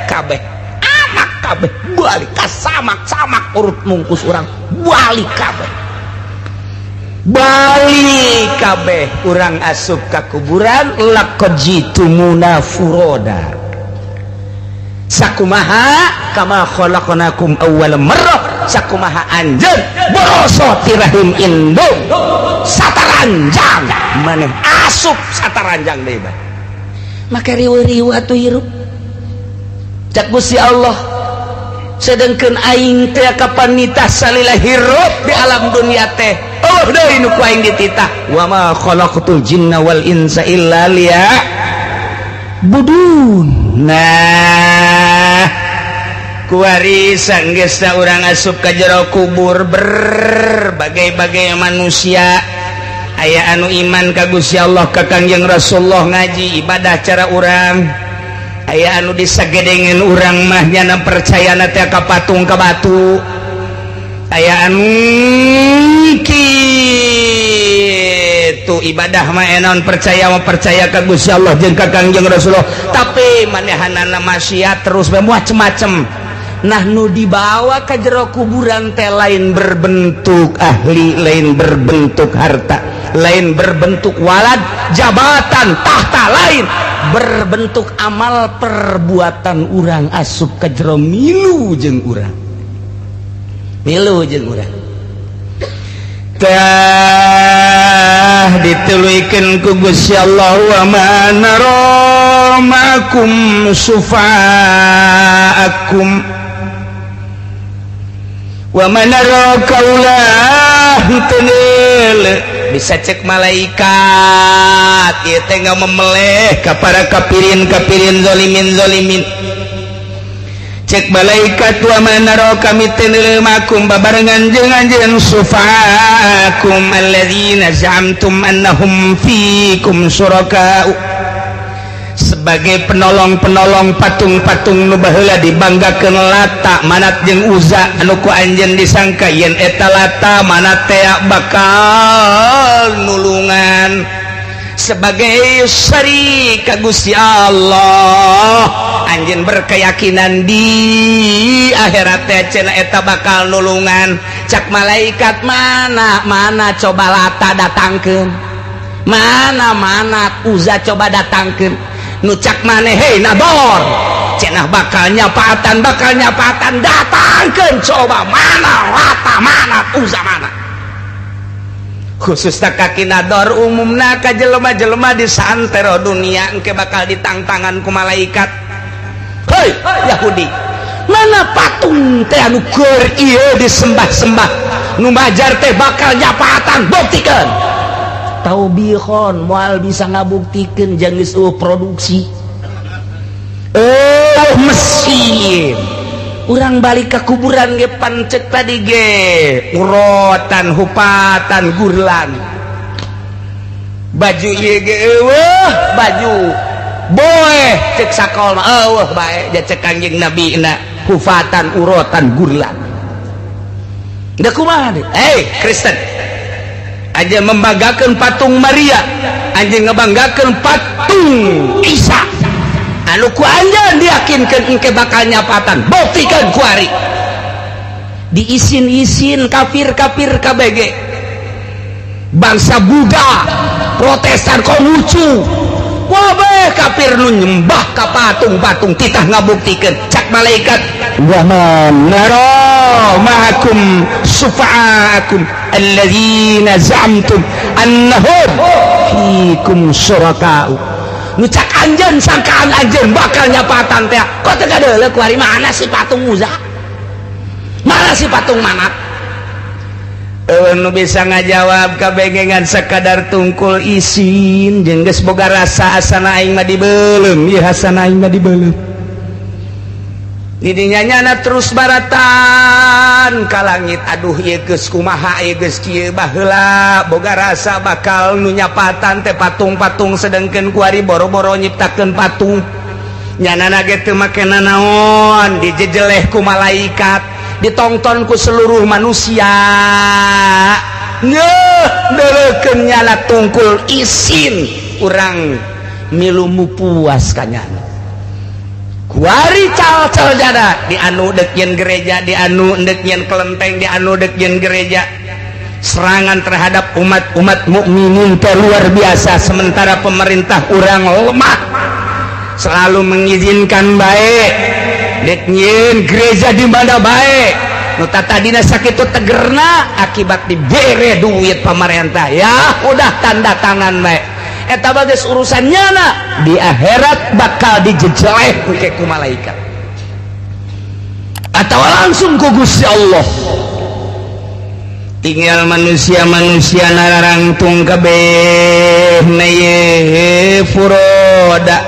kabeh anak kabeh balik ka samak-samak urut mungkus urang balik kabeh, balik kabeh urang asup ka kuburan. Laqad jitumuna furoda sakumaha kama khalaqnakum awwal marrah, sakumaha anjeun boroso tirahim indung sataranjang maneh asup sataranjang deui bae. Maka riweuh-riweuh atuh hirup cak Gusti Allah, sedengkeun aing teh kapan nitah salila hirup di alam dunia teh oh deui nu ku aing dititah wa ma khalaqtul jinna wal insa illa liya'budun. Nah kuari sanggeusna urang asup ka jero kubur berbagai-bagai manusia, aya anu iman ka Gusti Allah ka Kangjeng Rasulullah ngaji ibadah cara urang, aya anu disagedengeun urang mah nyana percayana teh ka patung ka batu, aya anu kitu ibadah mah enon percaya mah percaya ka Gusti Allah jeung ka Kangjeng Rasulullah, tapi manehanana maksiat terus bae macem-macem. Nah nu dibawa ka jero kuburan teh lain berbentuk ahli, lain berbentuk harta, lain berbentuk walad, jabatan, tahta, lain berbentuk amal perbuatan urang asup ka jero milu jeung urang, milu jeung urang. Tah dituluykeun ku Gusti Allah wa ma nara ma'akum sufa'akum wa ma nara kaulah tenel. Bisa cek malaikat ieu teh ngamemeleh ka para kafirin-kafirin zalimin-zalimin. Cek malaikat wa ma nara kami tenel makum babarengan jeung anjeun sufa'akum alladzina za'amtum annahum fikum syuraka'u, sebagai penolong-penolong patung-patung nu baheula dibanggakeun Lata Manat jeung Uzza anu ku anjeun disangka yen eta Lata Manat teh bakal nulungan sebagai syarik ka Gusti Allah. Anjeun berkeyakinan di akhirat teh cenah eta bakal nulungan. Cak malaikat mana mana coba Lata datangkeun, mana mana Uzza coba datangkeun, nu cak maneh hei nabor cenah bakal nyapaatan, bakal nyapaatan, datangkeun coba mana Lata mana Uzza mana. Khususna ka Ki Nador, umumna ka jelema-jelema di santero dunia engke bakal ditangtangan ku malaikat. Hei Yahudi, mana patung teh anu keur ieu disembah-sembah, nu majar teh bakal nyapaatan, buktikeun. Taubihon moal bisa ngabuktikeun jeung geus eueuh produksi. Mesin. Urang balik ke kuburan ge pancek tadi ge urotan hupatan gurlan. Baju ieu ge eueuh baju boeh cek sakol mah eueuh bae ja cek Kangjeng Nabi na hufatan urotan gurlan. Da kumaha deui? Kristen aja membanggakeun patung Maria, anjeun ngebanggakeun patung Isa. Anu ku anjeun diyakinkeun engke bakal nyapatan, buktikeun ku ari. Diisin-isin kafir-kafir KBG. Bangsa Buddha, Protestan Konghucu, wabeh kafir nu nyembah ka patung-patung titah ngabuktikeun. Cak malaikat wa ma nara Allah ma'akum sufa'akum alladzina za'amtum annahum fikum syuraka'u. Nu cak anjeun sangkaan anjeun bakal nyapatan teh. Kok teu kadeuleu kuari mana si patung Uza? Mana si patung Manat? Nu bisa ngajawab kabengengan sekadar tungkul isin jeung geus boga rasa asana aing mah dibeuleum, ieu asana aing mah dibeuleum. Didinya nyana terus baratan ka langit, aduh ieu geus kumaha ieu geus kieu baheula boga rasa bakal nu nyapatan teh patung-patung sedengkeun kuari boro-boro nyiptakeun patung. Nyanana ge teu make nanaon dijejeleh ku malaikat, ditongton ku seluruh manusia. Ngeuh deuleukeun nyala tungkul isin urang milu puas ka nyana. Kuari cal-cal jada di anu dek nyeun gereja, di anu dek nyeun kelenteng, di anu dek nyeun gereja. Serangan terhadap umat-umat mukminin teh luar biasa, sementara pemerintah urang lemah selalu mengizinkan baik dek nyeun gereja di mana baik. Nu tatadina sakitu tegerna akibat dibere duit pamarentah, ya udah tanda tangan baik. Eta bagus urusan nyana di akhirat bakal dijejeleh ku malaikat atau langsung ku Gusti Allah. Tinggal manusia-manusia nararangtung kabeh na ye furoda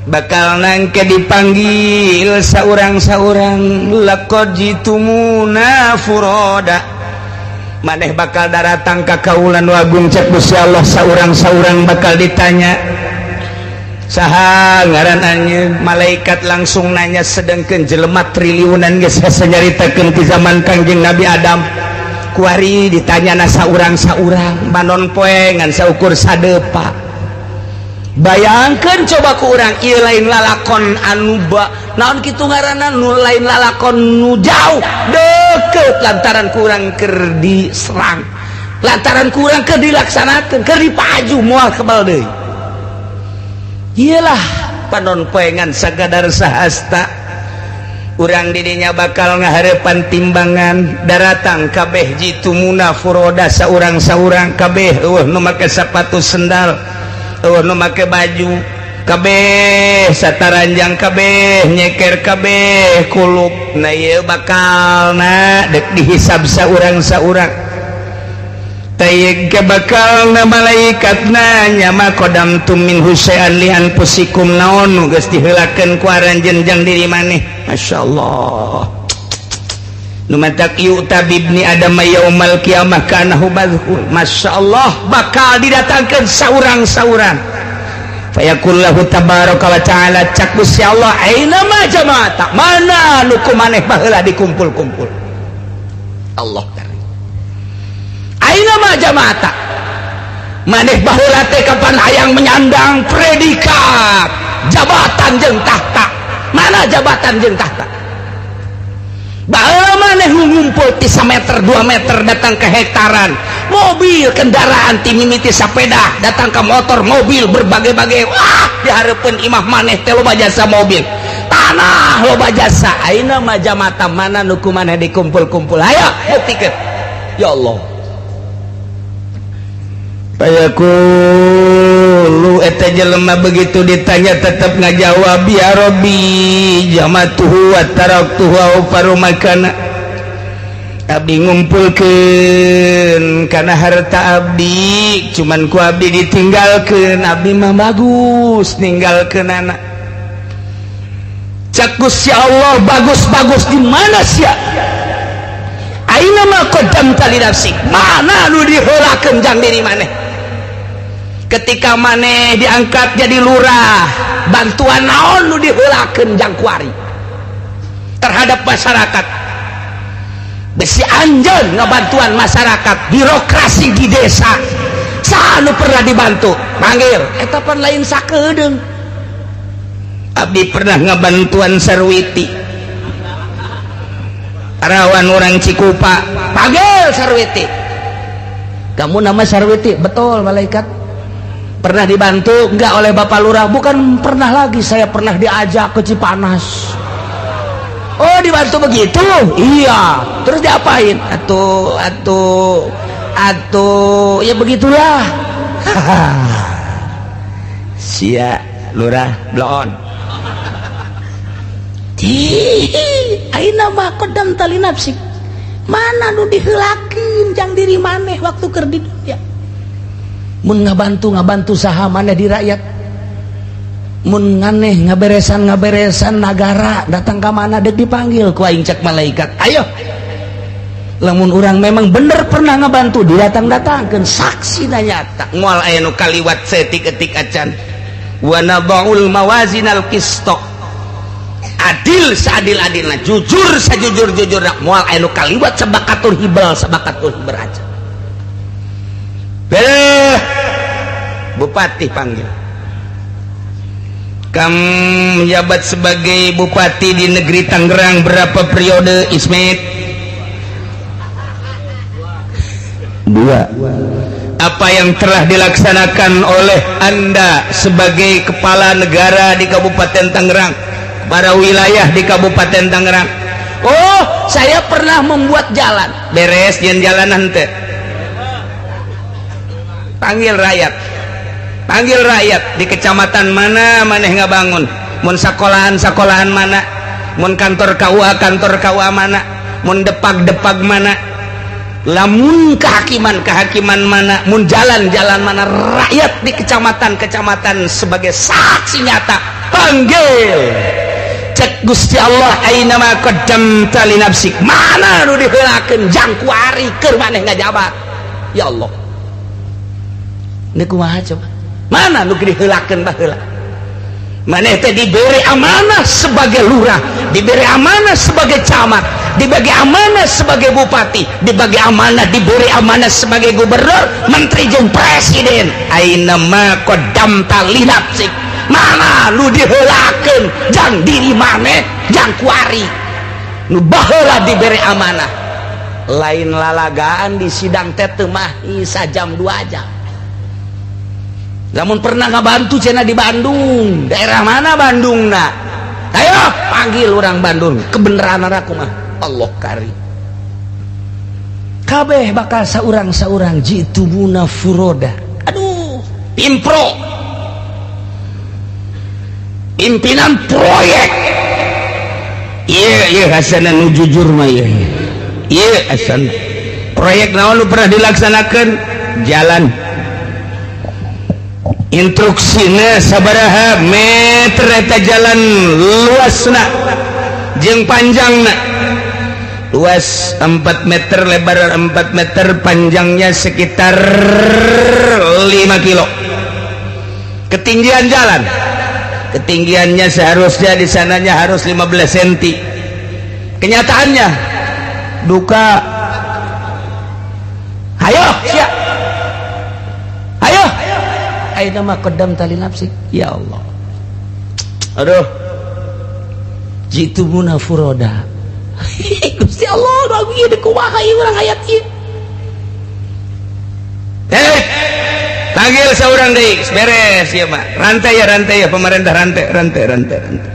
bakal nangke dipanggil saurang-saurang laqad jitumuna furoda. Maneh bakal daratang ka kaulan wagung cek Gusti Allah saurang-saurang bakal ditanya saha ngaran anjeun. Malaikat langsung nanya sedengkeun jelema triliunan geus hese nyaritakeun ti zaman Kangjeng Nabi Adam. Kuari ditanya na saurang-saurang banon poe ngan saukur sadepa. Bayangkeun coba ku urang ieu lain lalakon anu ba naon kitu ngaranna nu lain lalakon nu jauh deket lantaran kurang keur diserang, lantaran kurang keur dilaksanakeun, keur dipaju moal kebal deui. Iyalah panon poe ngan sakadar sahasta urang didinya bakal ngahareupan timbangan daratang kabeh jitumuna furoda saurang-saurang kabeh eueuh nu make sapatu sendal, eueuh nu make baju kabeh sataranjang kabeh nyeker kabeh kulup. Nah ieu bakalna dek dihisab saurang-saurang. Tayeg ke bakalna malaikat nanya ma qadamtum min husyai'an li anfusikum, naon nu geus diheulakeun ku aranjeun jang diri maneh. Masyaallah. Nu matak yu'ta bibni adam yaumal qiyamah kanahu badhul. Masyaallah bakal didatangkeun saurang-saurang. Fayaqullahu tabaraka wa ta'ala cak Gusti Allah aina ma jama'ata, mana nu ku maneh baheula dikumpul-kumpul. Allah karim. Aina ma jama'ata, maneh baheula teh kapan hayang menyandang predikat jabatan jeung tahta. Mana jabatan jeung tahta? Baheula maneh ngumpul ti sameter 2 meter datang ke hektaran, mobil kendaraan ti mimiti sepeda datang ke motor mobil berbagai-bagai. Wah dihareupeun imah maneh teh loba jasa mobil, tanah loba jasa. Ayeuna mah jamata mana nu ku maneh dikumpul-kumpul, ayo buktikeun. Ya Allah. Fayaqulu eta jelema begitu ditanya tetap ngajawab ya Rabbi jamatuhu wa taraktuhu au farumakana. Abdi ngumpulkeun kana harta abdi, cuman ku abdi ditinggalkeun, abdi mah bagus ninggalkeun anak. Cak Gusti Allah bagus-bagus di mana sia? Aina ma qaddamta li nafsik, mana nu diheulakeun jang diri maneh? Ketika maneh diangkat jadi lurah, bantuan naon nu diheulakeun jang kuari terhadap masyarakat? Besi anjeun ngabantuan masyarakat, birokrasi di desa saha nu pernah dibantu? Panggil eta pan lain sakedeung. Abdi pernah ngabantuan Sarwiti, rawan orang Cikupa. Panggil Sarwiti, kamu nama Sarwiti? Betul malaikat. Pernah dibantu enggak oleh Bapak Lurah? Bukan pernah lagi, saya pernah diajak ke Cipanas. Oh dibantu begitu? Iya. Terus diapain? Atuh atuh atuh ya begitulah. Sia lurah bloon. Aina mah qaddamta li nafsik. Mana nu diheulakeun jang diri maneh waktu keur di dunia. Mun ngabantu saha maneh di rakyat. Mun nganeh ngaberesan nagara datang ka mana dek dipanggil ku aing cek malaikat. Ayo. Lamun urang memang bener pernah ngabantu didatang-datangkeun saksi nyata. Moal aya nu kaliwat setik-etik acan. Wa nadaul mawazinal qista. Adil seadil-adilna, jujur sajujur-jujurna, moal aya nu kaliwat sabakatur hibel sabakatur hiber acan. Beuh. Bupati panggil. Kamu menjabat sebagai bupati di negeri Tangerang berapa periode, Ismet? 2. Apa yang telah dilaksanakan oleh Anda sebagai kepala negara di Kabupaten Tangerang, para wilayah di Kabupaten Tangerang? Oh, saya pernah membuat jalan. Beres jeung jalan henteu. Panggil rakyat. Panggil rakyat di kecamatan mana maneh ngabangun, mun sekolahan-sekolahan mana, mun kantor KUA kantor KUA mana, mun depag-depag mana, lamun kehakiman-kehakiman mana, mun jalan-jalan mana, rakyat di kecamatan-kecamatan sebagai saksi nyata. Panggil. Cek Gusti Allah aina ma qaddamta li nafsik, mana nu diheulakeun jang kuari keur maneh ngajabat. Ya Allah. Ini kumaha coba? Mana nu diheulakeun baheula? Maneh teh diberi amanah sebagai lurah, diberi amanah sebagai camat, dibagi amanah sebagai bupati, dibagi amanah, diberi amanah sebagai gubernur, menteri jeung presiden. Aina ma qaddamta li nafsik, mana nu diheulakeun jang diri maneh, jang kuari nu baheula diberi amanah. Lain lalagaan di sidang teh teu mah sajam 2 jam. Lamun pernah ngabantu cenah di Bandung, daerah mana Bandung nak? Ayo panggil orang Bandung, kebenaran aku mah Allah kari. Kabeh bakal saurang-saurang jitumuna furoda. Aduh, pimpro. Pimpinan proyek. Iya, iya Hasan nu jujur mah ieu. Iya Hasan. Proyek naon nu pernah dilaksanakeun? Jalan. Instruksina sabaraha meter eta jalan luasna jeung panjangna. Luas 4 meter, lebar 4 meter, panjangnya sekitar 5 kilo. Ketinggian jalan, ketinggiannya seharusnya di sananya harus 15 cm. Kenyataannya duka. Ayo siap. Ayo. Aina ma qaddamta li nafsik. Ya Allah. Aduh. Jitumuna furoda. Gusti Allah, aku ieu kumaha ieu urang hayat ieu. Panggil seorang deui, beres ieu mah. Rantai ya pemerintah rantai rantai rantai rantai.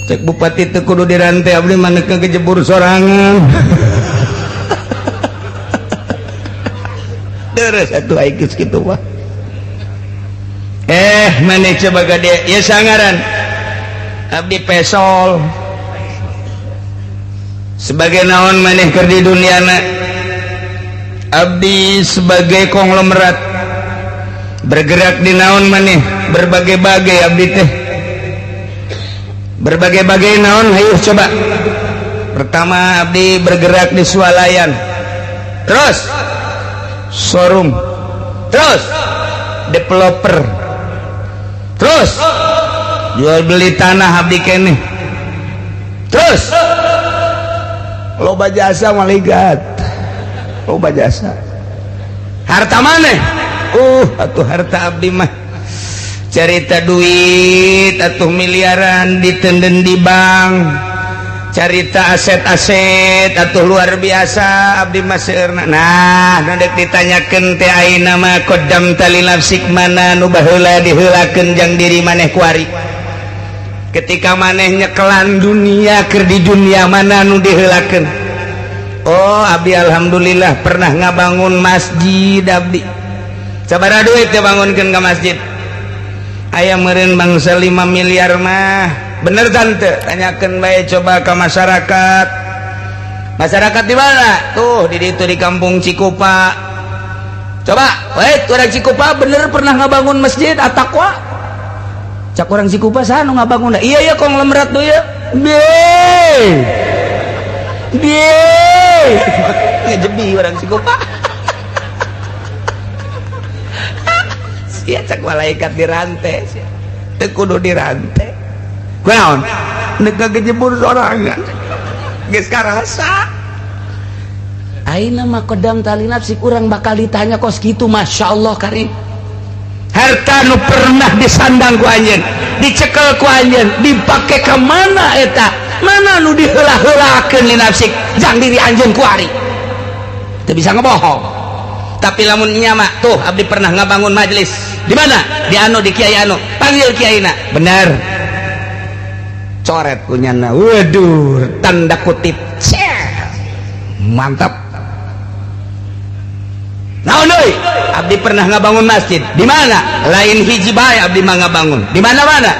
Cek bupati teu kudu dirantai, abdi mah neuk kejebur sorangan. Terus atuh ai geus kitu mah. Maneh coba gade ieu sangaran. Abdi pesol. Sebagai naon maneh keur di duniana? Abdi sebagai konglomerat bergerak di naon maneh, berbagai-bagai abdi teh. Berbagai-bagai naon, hayu coba. Pertama abdi bergerak di swalayan. Terus showroom. Terus developer. Terus jual beli tanah abdi keneh. Terus loba jasa maligat. Loba jasa. Harta maneh? Atuh harta abdi mah. Carita duit atuh miliaran ditenden di bank. Carita aset-aset atuh luar biasa abdi mah seueurna. Nah, nu deuk ditanyakeun teh ayeuna mah qaddamta li nafsik mana nu baheula diheulakeun jang diri maneh kuari. Ketika maneh nyekelan dunia keur di dunia mana nu diheulakeun. Oh abdi alhamdulillah pernah ngabangun masjid abdi. Sabaraha duit teh bangunkeun ka masjid? Aya meureun bangsa 5 miliar mah. Bener tante? Tanyakeun bae coba ka masyarakat. Masyarakat di mana? Tuh di ditu di kampung Cikupa. Coba, wait orang Cikupa bener pernah ngabangun masjid At-Taqwa? Cak orang Cikupa saha nu ngabangun? Iya ya konglomerat tuh ya. Be. Be. Ngejebi orang Cikupa. Sia cak malaikat dirantai sia. Teu kudu dirantai. Kunaon? Neuk ngejebur sorangan. Geus karasa. Ayeuna mah kodam tali nafsi urang bakal ditanya kos kitu, masyaallah karim. Harta nu pernah disandang ku anjeun, dicekel ku anjeun, dipake ka mana eta? Mana nu diheula-heulakeun li nafsik jang diri anjeun kuari. Teu bisa ngebohong. Tapi lamun nya mah tuh abdi pernah ngabangun majelis. Di mana? Di anu di kiai anu. Panggil kiaina. Bener. Coret kunyana. Waduh, tanda kutip. Mantap. Naon deui? Abdi pernah ngabangun masjid. Di mana? Lain hiji bae abdi mah ngabangun. Di mana-mana?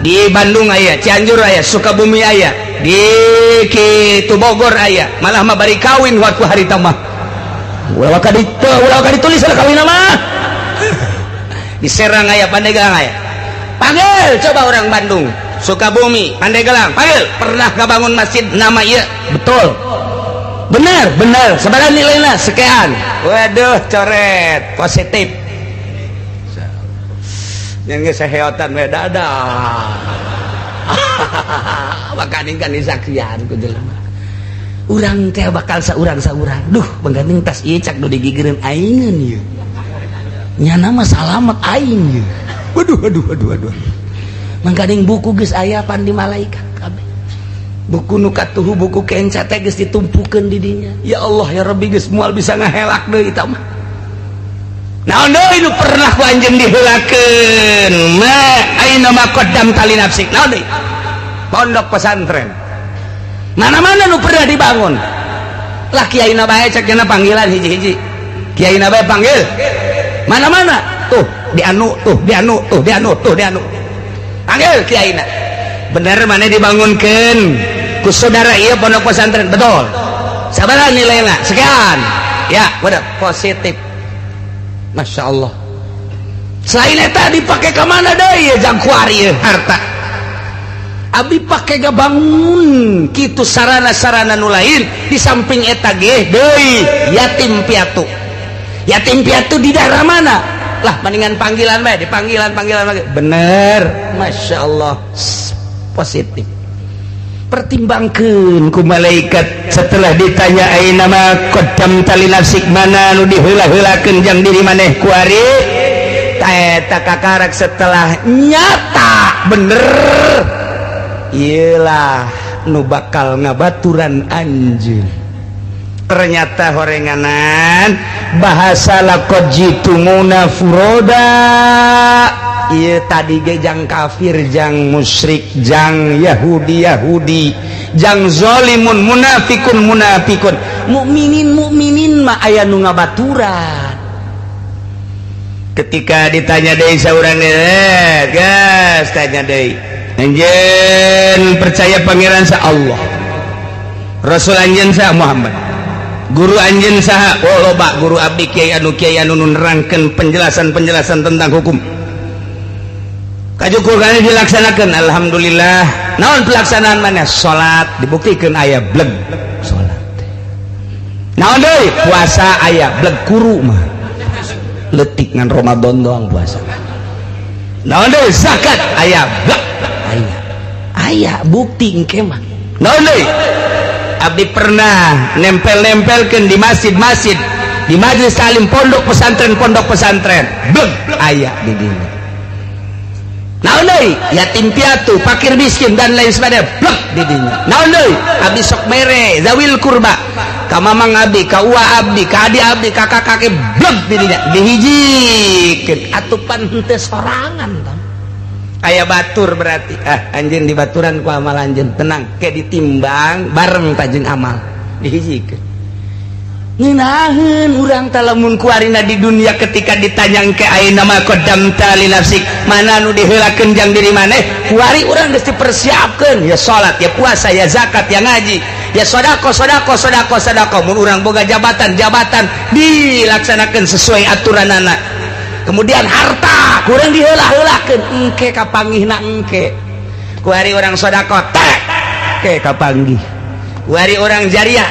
Di Bandung aya, Cianjur aya, Sukabumi aya, di kitu Bogor aya. Malah mah bari kawin waktu harita mah. Ulah ka ditu, ulah ka ditulis lah kawin mah. Di Serang aya, Pandeglang aya. Panggil coba orang Bandung, Sukabumi, Pandeglang, panggil. Pernah ngabangun masjid nama ieu? Betul. Benar, benar. Sebenarnya nilainya sekian. Waduh, coret, positif. Yang seheotan we dadah. Makaning kan disaksian ku jelema. Urang teh bakal saurang-saurang. Duh, mangganing tas ieu cak nu digigireun aingeun ieu. Nyana mah salamet aing ieu. Waduh, waduh, waduh, waduh. Mangganing buku geus aya pan di malaikat kabeh. Buku nu katuhu buku kenca teh geus ditumpukeun di dinya. Ya Allah ya Rabbi geus moal bisa ngahelak deui eta mah. Naon deui nu pernah ku anjeun diheulakeun? Ma aina ma qaddam tali nafsik. Naon deui? Pondok pesantren. Mana-mana nu pernah dibangun. Lah kiaina bae cek cenah panggilan hiji-hiji. Kiaina bae panggil. Mana-mana tuh di anu tuh di anu tuh di anu tuh di anu. Panggil kiaina. Bener mana dibangunkeun ku saudara ieu pondok pesantren, betul. Sabaraha nilaina? Sekian. Ya, udah positif. Masya Allah. Selain eta dipake ka mana deui ieu jang kuari ieu harta. Abi pake gabangun kitu sarana-sarana nu lain di samping eta ge deui yatim piatu. Yatim piatu di daerah mana? Lah mendingan panggilan bae, dipanggilan-panggilan lagi. Bener, Masya Allah. Positif. Pertimbangkeun ku malaikat setelah ditanya aina ma qaddam tali nafsik, mana nu diheula-heulakeun jang diri maneh kuari eta kakarak setelah nyata bener iyalah nu bakal ngabaturan anjeun. Ternyata horenganan bahasa laqad jitumuna furoda. Ieu tadi ge jang kafir, jang musyrik, jang Yahudi Yahudi, jang zalimun, munafikun munafikun, mukminin mukminin mah aya nu ngabaturan. Ketika ditanya deui saurang geus tanya deui, anjeun percaya pangeran sa Allah, Rasul anjeun sa Muhammad, guru anjeun saha? Oh loba guru abdi kiai anu nu nerangkeun penjelasan-penjelasan tentang hukum. Kajukur kali dilaksanakan, alhamdulillah. Naon pelaksanaan mana? Salat dibuktikan aya bleg salat. Naon deui? Puasa aya bleg kuru mah. Leutik ngan Ramadan doang puasa. Naon deui? Zakat aya bleg aya. Aya bukti engke mah. Naon deui? Abdi pernah nempel-nempelkeun di masjid-masjid, di majelis taklim pondok pesantren, bleg aya di dinya. Naon deui? Yatim piatu, fakir miskin dan lain sebagainya, blek di dinya. Naon deui? Abdi sok mere zawil kurba, ka mamang abdi, ka uwa abdi, ka adi abdi, ka kakak blek di dinya. Dihijikeun atupan henteu sorangan tam. Aya batur berarti ah anjeun di baturan ku amal anjeun tenang ke ditimbang bareng tajeng amal dihijikeun. Ngeunaheun urang teh lamun kuarina di dunia ketika ditanya engke ayeuna mah qaddamta li nafsik mana nu diheulakeun jang diri maneh kuari urang geus dipersiapkeun ya salat ya puasa ya zakat ya ngaji ya sedekah sedekah sedekah sedekah mun urang boga jabatan jabatan dilaksanakeun sesuai aturanana kemudian harta kurang diheula-heulakeun engke kapanggihna engke kuari urang sedekah teh ke kapanggih kuari urang jariah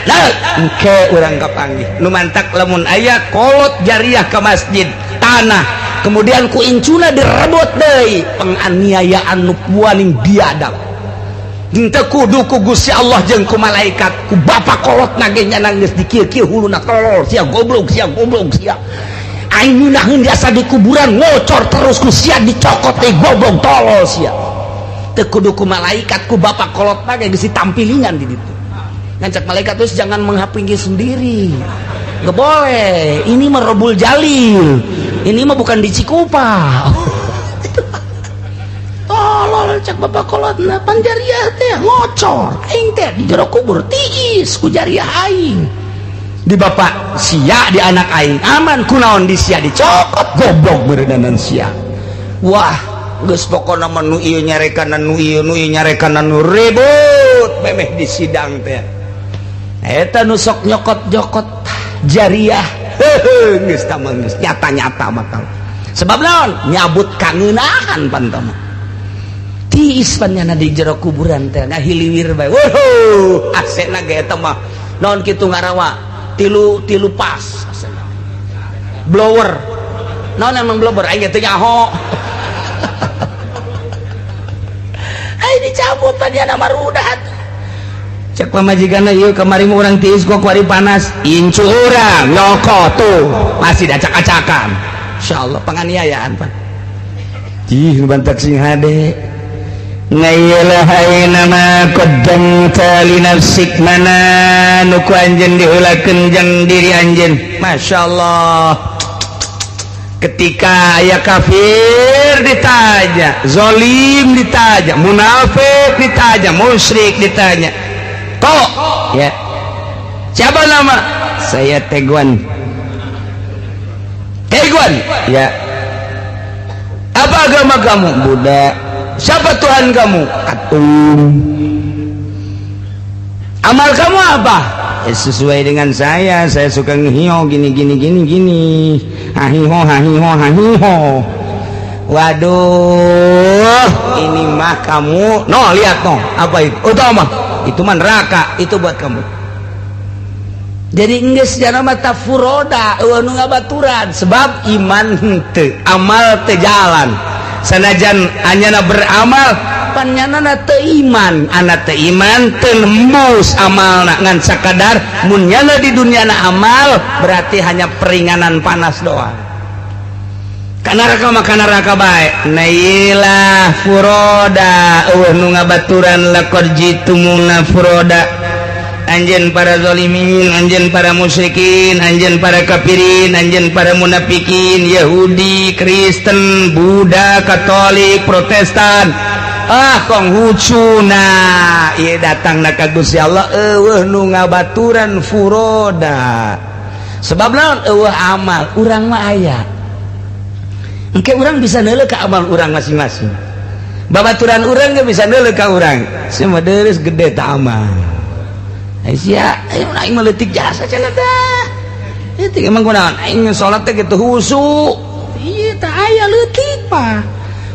engke urang kapanggih nu mantak lamun aya kolot jariah ke masjid tanah kemudian ku incuna direbut deui penganiayaan nu paling biadab henteu kudu ku Gusti Allah jeung ku malaikat ku bapak kolot na ge nya geus dikieu-kieu huluna tolol sia goblok sia goblok sia aing ngeunaheun diasa di kuburan ngocor terus ku sia dicokot teh goblok tolol sia teu kudu ku malaikat ku bapak kolot na ge geus ditampilingan di ditu. Ngancak malaikat terus jangan menghapingi sendiri. Nggak boleh. Ini mah Robul Jalil. Ini mah bukan di Cikupa. Tolol cak bapak kolotna pan jariah teh ngocor. Aing teh di jero kubur tiis ku jariah aing. Di bapak sia di anak aing aman kunaon di sia dicokot goblok beureunana sia. Wah, geus pokona mah nu ieu nyarekan nu ieu nu ieu nyarekan nu ribut memeh di sidang teh. Eta nu sok nyokot-nyokot jariah heuheuh geus tah mah geus nyata-nyata bakal sebab naon nyabut kangeunahan pantoma tiis pannyana di jero kuburan teh ngahiliwir bae wuh asena ge eta mah naon kitu ngarawa tilu tilu pas asena blower naon emang blower aing teh nyaho ai dicabut pannyana marudat cek pamajikanna ieu kamari mah urang tiis kok kuari panas incu urang nyokot tuh masih dacak-acakan insyaallah penganiayaan pan ih bantak sing hade ngailah ayeuna ma qaddamta li nafsik mana nu ku anjeun diheulakeun jang diri anjeun masyaallah ketika aya kafir ditanya zalim ditanya munafik ditanya musyrik ditanya kok ya siapa nama saya Teguan Teguan ya apa agama kamu Buddha siapa Tuhan kamu Katung amal kamu apa ya, sesuai dengan saya suka ngehio gini gini gini gini hahiho hahiho hahiho waduh ini mah kamu no lihat no apa itu utama itu mah neraka itu buat kamu jadi geus jana mah tafuroda eueuh nu ngabaturan sebab iman henteu amal teu jalan sanajan anyana beramal panyanana teu iman ana teu iman teu nembus amalna ngan sakadar mun nyana di dunyana amal berarti hanya peringanan panas doang ka neraka mah ka neraka bae nailah furoda eueuh nu ngabaturan laqad jitumuna furoda anjeun para zalimin anjeun para musyrikin anjeun para kafirin anjeun para munafikin Yahudi Kristen Buddha Katolik Protestan ah Konghucu nah ieu datangna ka Gusti Allah eueuh nu ngabaturan furoda sebab naon eueuh amal urang mah aya engke urang bisa neuleuh ka amal urang masing-masing babaturan urang ge bisa neuleuh ka urang sia mah deres gede ta amal ai sia aing aing mah leutik jasa cenah teh leutik emang kunaon aing salat teh kitu husu ieu tah aya leutik mah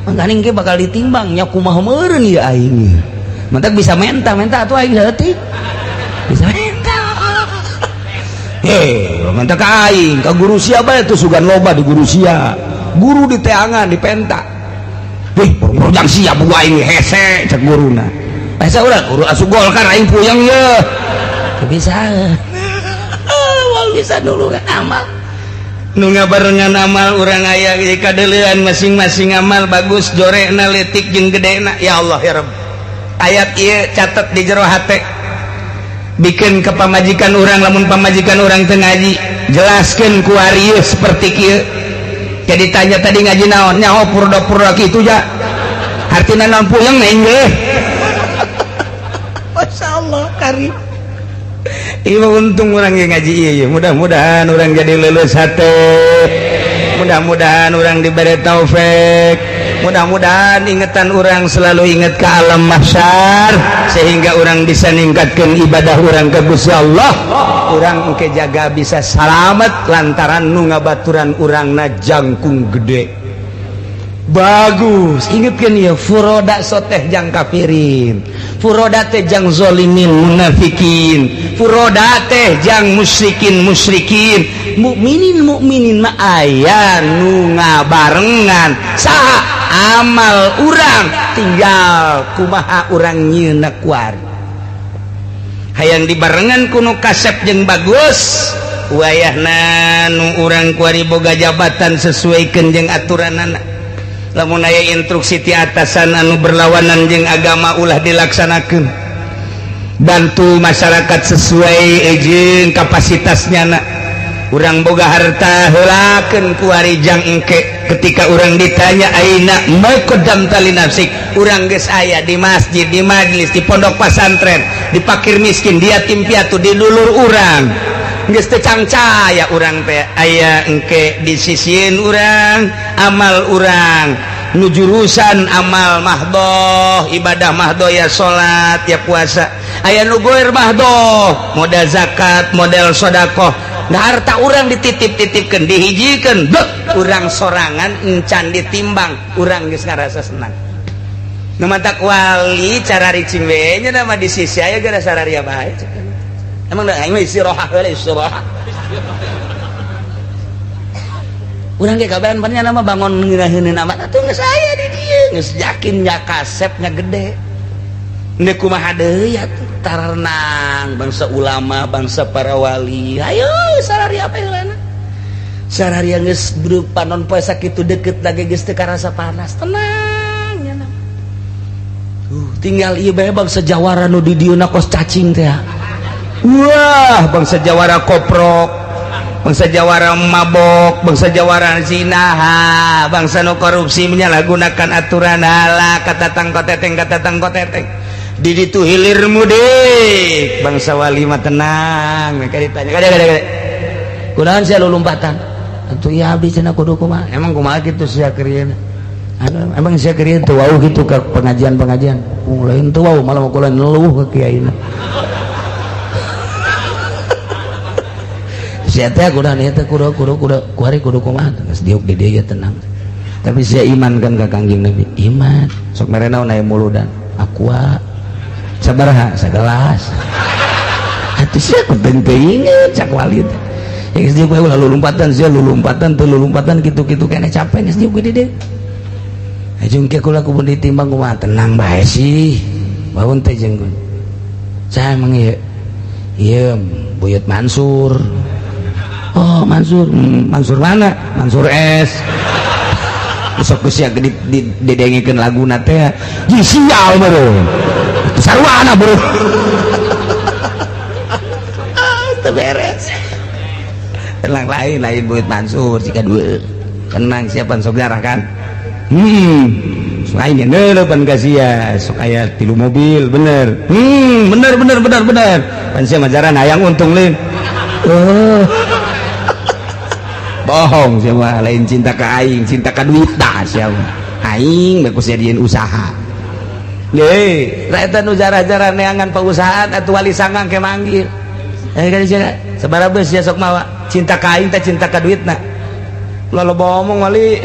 mangkaning ge bakal ditimbang nya kumaha meureun ieu aing mantak bisa menta-menta atuh aing leutik bisa menta heh menta ka aing ka guru sia bae tuh sugan loba di guru sia guru di teangan di penta wih boro-boro siap buah aing hese cek guruna hese urang guru asup Golkar aing puyeng ye bisa bisa dulu kan amal nu ngabarengan amal urang aya kadeuleuan masing-masing amal bagus jorekna leutik jeung gedena ya Allah ya Rabb ayat ieu catet di jero hate bikin ke pamajikan urang lamun pamajikan urang teu ngaji jelaskeun ku ari seperti kieu jadi tanya tadi ngaji naon nyaho purda-purda kitu ja Artina naon puyeng neng. Masya Allah karim. Ieu untung urang ge ngaji ieu. Mudah-mudahan urang jadi lulus hate. Mudah-mudahan urang diberi taufik. Mudah-mudahan ingetan urang selalu ingat ke alam mahsyar sehingga urang bisa ningkatkan ibadah urang ke Gusti Allah. Urang engke jaga bisa salamet lantaran nu ngabaturan urangna jangkung gede. Bagus, ingetkeun ieu furoda soteh jang kafirin, furoda teh jang zolimin munafikin, furoda teh jang musyrikin musyrikin, mukminin mukminin mah aya nu ngabarengan. Saha amal urang tinggal kumaha urang nyieunna kuari. Hayang dibarengan ku nu kasep jeung bagus, wayahna nu urang kuari boga jabatan sesuaikeun jeung aturanana. Lamun aya instruksi ti atasan anu berlawanan jeung agama ulah dilaksanakeun. Bantu masyarakat sesuai jeung kapasitasnya na. Urang boga harta heulakeun kuari jang engke ketika urang ditanya aina maqaddamta li nafsik, urang geus aya di masjid, di majelis, di pondok pasantren, di pakir miskin, di yatim piatu, di dulur urang. Geus teu cangcaya urang teh aya engke di sisieun urang amal urang nu jurusan amal mahdoh, ibadah mahdoh ya salat ya puasa, aya nu goer mahdoh modal zakat, modal sedekah. Nah harta urang dititip-titipkeun, dihijikeun, bek urang sorangan encan ditimbang, urang geus ngarasa senang. Nu matak wali cara ricing we nya mah di sisi aya geus sararia bae. Emang da aing mah istirahat heula istirahat. Urang ge kabaran pan nya mah bangun ngeunaheun amat atuh geus aya di dieu, geus yakin nya kasepnya gede. Ndek kumaha deui atuh tarenang bangsa ulama, bangsa para wali. Ayo sararia apa heulana? Sararia geus panon poe sakitu deket lagi geus teu karasa panas, tenang nya. Tinggal ieu bae bangsa jawara nu di dieuna kos cacing teh. Wah, bangsa jawara koprok, bangsa jawara mabok, bangsa jawara zina, bangsa nu korupsi menyalahgunakan aturan ala kata tangkoteteng kata tangkoteteng. Di ditu hilir mudik, bangsa wali mah tenang. Mereka ditanya, kade kade kade. Kunaon sia lulumpatan? Atuh ya abdi cenah kudu kumaha? Emang kumaha kitu sia keur anu, emang sia keur teu wauh kitu ka pengajian-pengajian. Lain teu wauh malah kula ngeluh ka kiaina. Sia teh kudu ieu teh kudu kudu kudu kuari kudu kumaha geus diuk di dieu tenang. Tapi sia iman kan ka Kangjeng Nabi? Iman. Sok mere naon aya muludan? Aqua. Sabaraha? Sagelas. Atuh sia kudu teu inget cak wali teh. Geus diuk we ulah lulumpatan sia lulumpatan teu lulumpatan kitu-kitu keneh capek geus diuk di dieu. Ajung ke kula kudu ditimbang kumaha tenang bae sih. Baun teh jeung saya emang ieu. Ieu Buyut Mansur. Oh Mansur, Mansur mana? Mansur S. Besok geus sia didengikeun laguna teh. Ji sial beureum. Sarwana beureum. Teu beres. Tenang lain lain Buyut Mansur jika dua. Tenang siapa sok darah kan? Lain yang neulepan ka sia, sok aya 3 mobil bener. Bener bener bener bener. Pan sia mah jaran hayang untung lain. Oh. Bohong sia mah, lain cinta ka aing, cinta ka duit dah sia mah. Aing bae ku sia dieun usaha. Deui, eta nu jara-jara neangan pausahaan atuh wali sangang ke manggil. Eh ka sia sabaraha beus sia sok mawa cinta ka aing teh cinta ka duitna. Loba omong wali.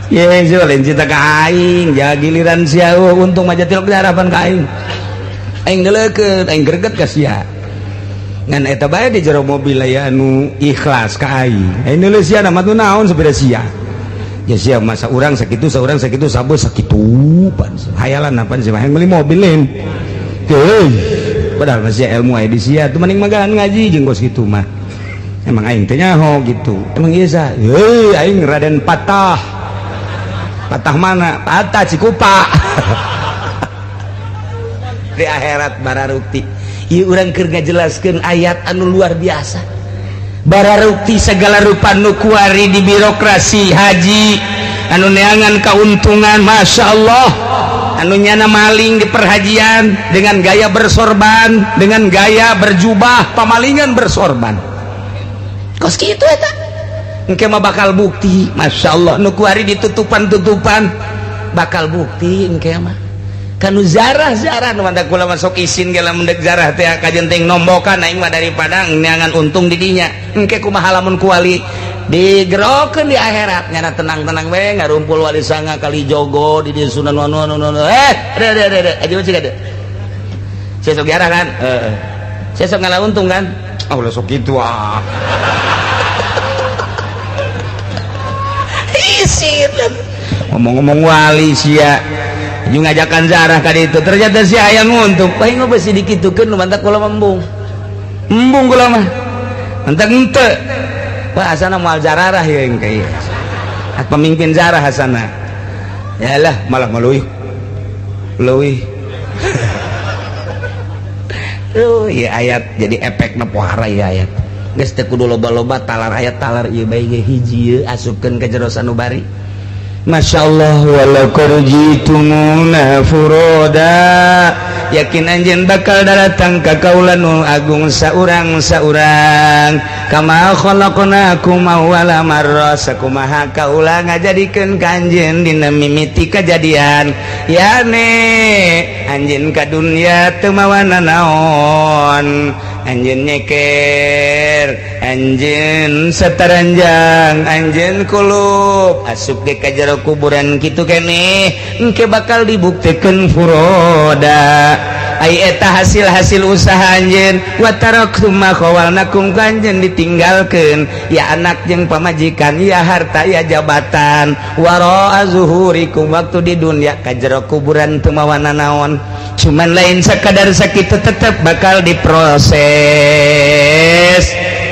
Ye sia lain cinta ka aing, ja giliran sia untung mah jatil harapan ka aing. Aing deuleukeun, aing greget ka sia. Ngan eta bae di jero mobil aya anu ikhlas ka aing. Aing deuleu sia mah tuh naon sepeda sia. Ya sia masa urang sakitu, saurang sakitu, sabeus sakitu pan. Hayalan pan sia mah meuli mobil lain. Teuing. Padahal mah sia ilmu aya di sia tuh mending magahan ngaji jeung kos kitu mah. Emang aing teh nyaho gitu. Emang ieu sa? Heuy aing Raden Patah. Patah mana? Patah Cikupa. Di akhirat bararukti. Ieu urang keur ngajelaskeun ayat anu luar biasa. Bararukti segala rupa nu kuari di birokrasi haji anu neangan keuntungan, Masya Allah, anu nyana maling di perhajian dengan gaya bersorban, dengan gaya berjubah, pamalingan bersorban. Kos kitu eta. Engke mah bakal bukti, Masya Allah, nu kuari ditutupan-tutupan bakal bukti engke mah. Kanu zarah-zarah nu mandak kula masuk isin ge lamun deuk zarah teh kajenting nombokan aing mah daripada neangan untung di dinya. Engke kumaha lamun kuali digerokeun di akhirat nyana tenang-tenang we ngarumpul wali sanga kali jogo di dieu Sunan anu anu anu de de de aja cik de sia sok jarah kan heeh sia sok ngalah untung kan ah ulah sok kitu ah isin ngomong-ngomong wali sia jeung ngajakan zarah ka ditu ternyata sia hayang untung paling mah besi dikitukeun nu mantak kula embung embung kula mah mantak henteu. Wah asana moal zararah ya engke ieu. Pemimpin zarah asana. Yalah malah maleuih. Leuih. Ieu ayat jadi efekna pohara ieu ayat. Geus teu kudu loba-loba talar ayat talar ieu bae ge hiji ieu asupkeun ka jero sanubari. Masya Allah walaqad jitumuna furoda yakin anjeun bakal datang ka kaula nu agung saurang-saurang kama khalaqnakum awwala marrah sakumaha kaula ngajadikeun ka anjeun dina mimiti kajadian yane anjeun ka dunya teu mawana naon anjeun nyeker anjeun sataranjang anjeun kulup asup ge ka jero kuburan kitu keneh engke bakal dibuktikeun furoda ai eta hasil-hasil usaha anjeun wa taraktum ma khawalnakum ka anjeun ditinggalkeun ya anak jeung pamajikan ya harta ya jabatan wara zuhurikum waktu di dunya ka jero kuburan teu mawana naon cuman lain sakadar sakitu tetep bakal diproses.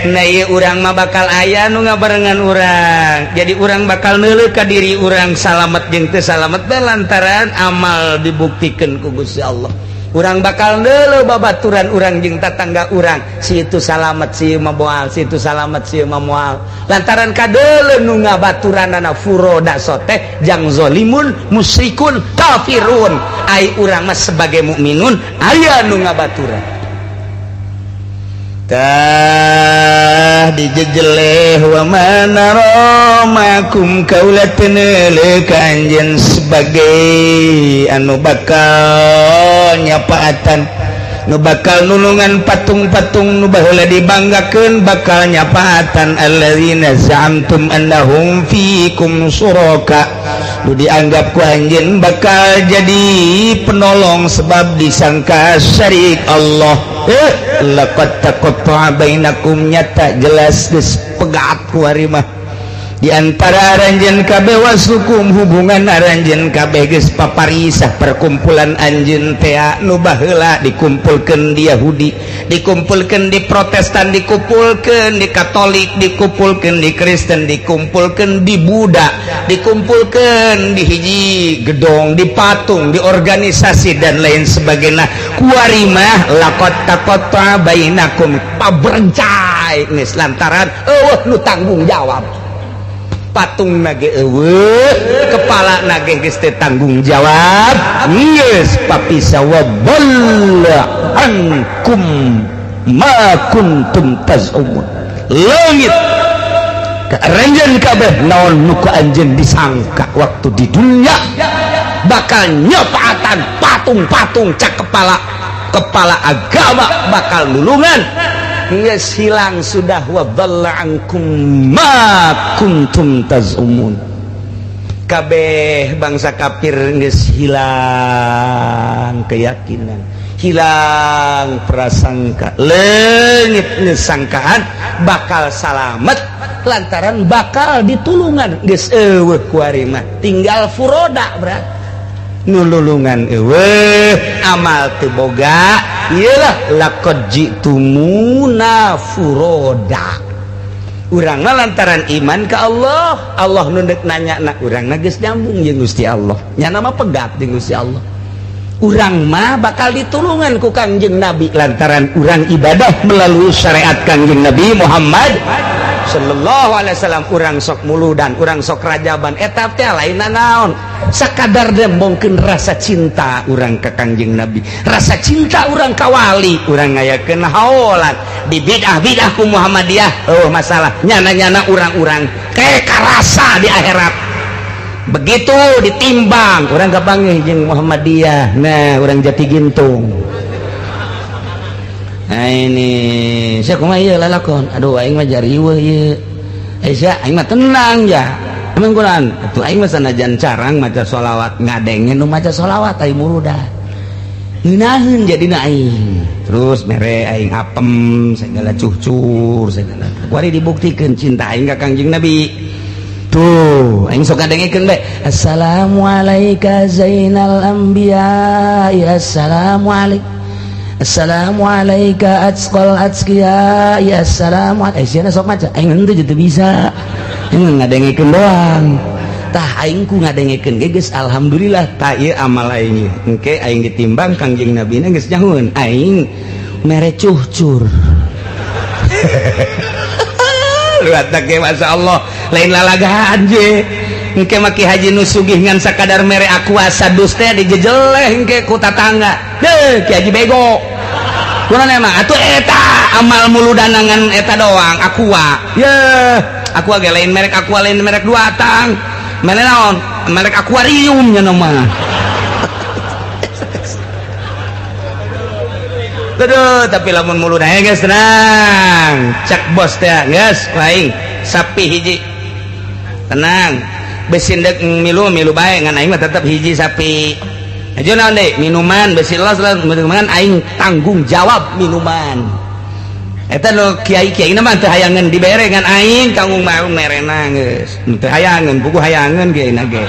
Nah ieu urang mah bakal aya nu ngabarengan urang jadi urang bakal neuleuh ka diri urang salamet jeung teu salamet bae lantaran amal dibuktikeun ku Gusti Allah. Urang bakal neuleuh babaturan urang jeung tatangga urang si itu salamet si mah moal si itu salamet si mah moal lantaran kadeuleuh nu ngabaturanana furoda soteh jang zalimun musyrikun kafirun ai urang mah sebagai mukminun aya nu ngabaturan. Tah dijejeleh wa manaramakum kaula teu ka anjeun sebagai anu bakal nyapaatan nu bakal nulungan patung-patung nu baheula dibanggakeun bakal nyapaatan alladzina za'amtum annahum fiikum syuraka nu dianggap ku anjeun bakal jadi penolong sebab disangka syarik Allah. Laqad taqatta'a bainakum nyata jelas geus pegat ku ari mah di antara aranjeun kabeh wasukum hubungan aranjeun kabeh geus paparisah perkumpulan anjeun teh nu baheula dikumpulkeun di Yahudi dikumpulkeun di Protestan dikumpulkeun di Katolik dikumpulkeun di Kristen dikumpulkeun di Buddha dikumpulkeun di hiji gedong di patung di organisasi dan lain sebagainya kuari mah laqad taqatta'a bainakum pabercai geus lantaran eueuh nu tanggung jawab patung nage eueuh kepala nage geus teu tanggung jawab geus papisa wa dhalla ankum ma kuntum tazumun leungit ka aranjeun kabeh naon nu ku anjeun disangka waktu di dunia bakal nyepaatan patung-patung cak kepala kepala agama bakal nulungan geus hilang sudah wa dhalla ankum ma kuntum tazumun kabeh bangsa kafir geus hilang keyakinan hilang prasangka leungit geus sangkaan bakal salamet lantaran bakal ditulungan geus eueuh ku ari mah tinggal furoda berat nululungan eueuh amal teu boga iyalah laqad jitumuna furoda urang mah lantaran iman ka Allah Allah nu deuk nanya na urang na geus nyambung jeung Gusti Allah nya mah pegat jeung Gusti Allah urang mah bakal ditulungan ku Kangjeng Nabi lantaran urang ibadah melalui syariat Kangjeng Nabi Muhammad Sallallahu alaihi wasallam urang sok muludan, urang sok rajaban eta teh lain naon sakadar dembongkeun rasa cinta urang ka Kangjeng Nabi, rasa cinta urang ka wali, urang ngayakeun haolan di bid'ah-bid'ah ku Muhammadiyah. Oh masalah nyana-nyana urang-urang kayak karasa di akhirat. Begitu ditimbang urang kapanggih jeung Muhammadiyah. Nah, urang Jati Gintung. Nah ini sia kumaha ieu lalakon? Aduh aing mah jariweuh ieu. Eh sia aing mah tenang ya. Emang kunaon? Atuh aing mah sanajan carang maca sholawat ngadengen nu maca sholawat aing muludah. Ngeunaheun jadina aing. Terus mere aing apem segala cucur segala. Kuari dibuktikeun cinta aing ka Kangjeng Nabi. Tuh aing sok ngadengekeun bae. Assalamualaika zainal anbiya, assalamualaikum. Assalamualaika atsqal atskiya, ya assalamualaikum. Sia sok maca aing henteu teu bisa. Aing ngadengekeun doang. Tah aing ku ngadengekeun ge geus alhamdulillah tah ieu amal aing. Engke aing ditimbang Kangjeng Nabi na geus nyahueun aing mere cuhcur. Luat ge masyaallah lain lalagaan je. Engke mah Ki Haji nu sugih ngan sakadar mere aqua sadus teh dijejeleh engke ku tatangga. Deuh Ki Haji bego. Kunaon emang atuh eta amal muludanangan eta doang aqua. Yeuh, aqua ge lain merek aqua lain merek dua tang. Mere naon? Merek akuarium nya mah. Aduh, tapi lamun muludana geus tenang. Cek bos teh geus aing sapi hiji. Tenang. Besi ndek milu-milu bae ngan aing mah tetep hiji sapi. Aja naon deui minuman besi los minuman aing tanggung jawab minuman. Eta nu kiai-kiai mah teu hayangeun dibere ngan aing tanggung mau merena geus. Teu hayangeun buku hayangeun kiai na ge.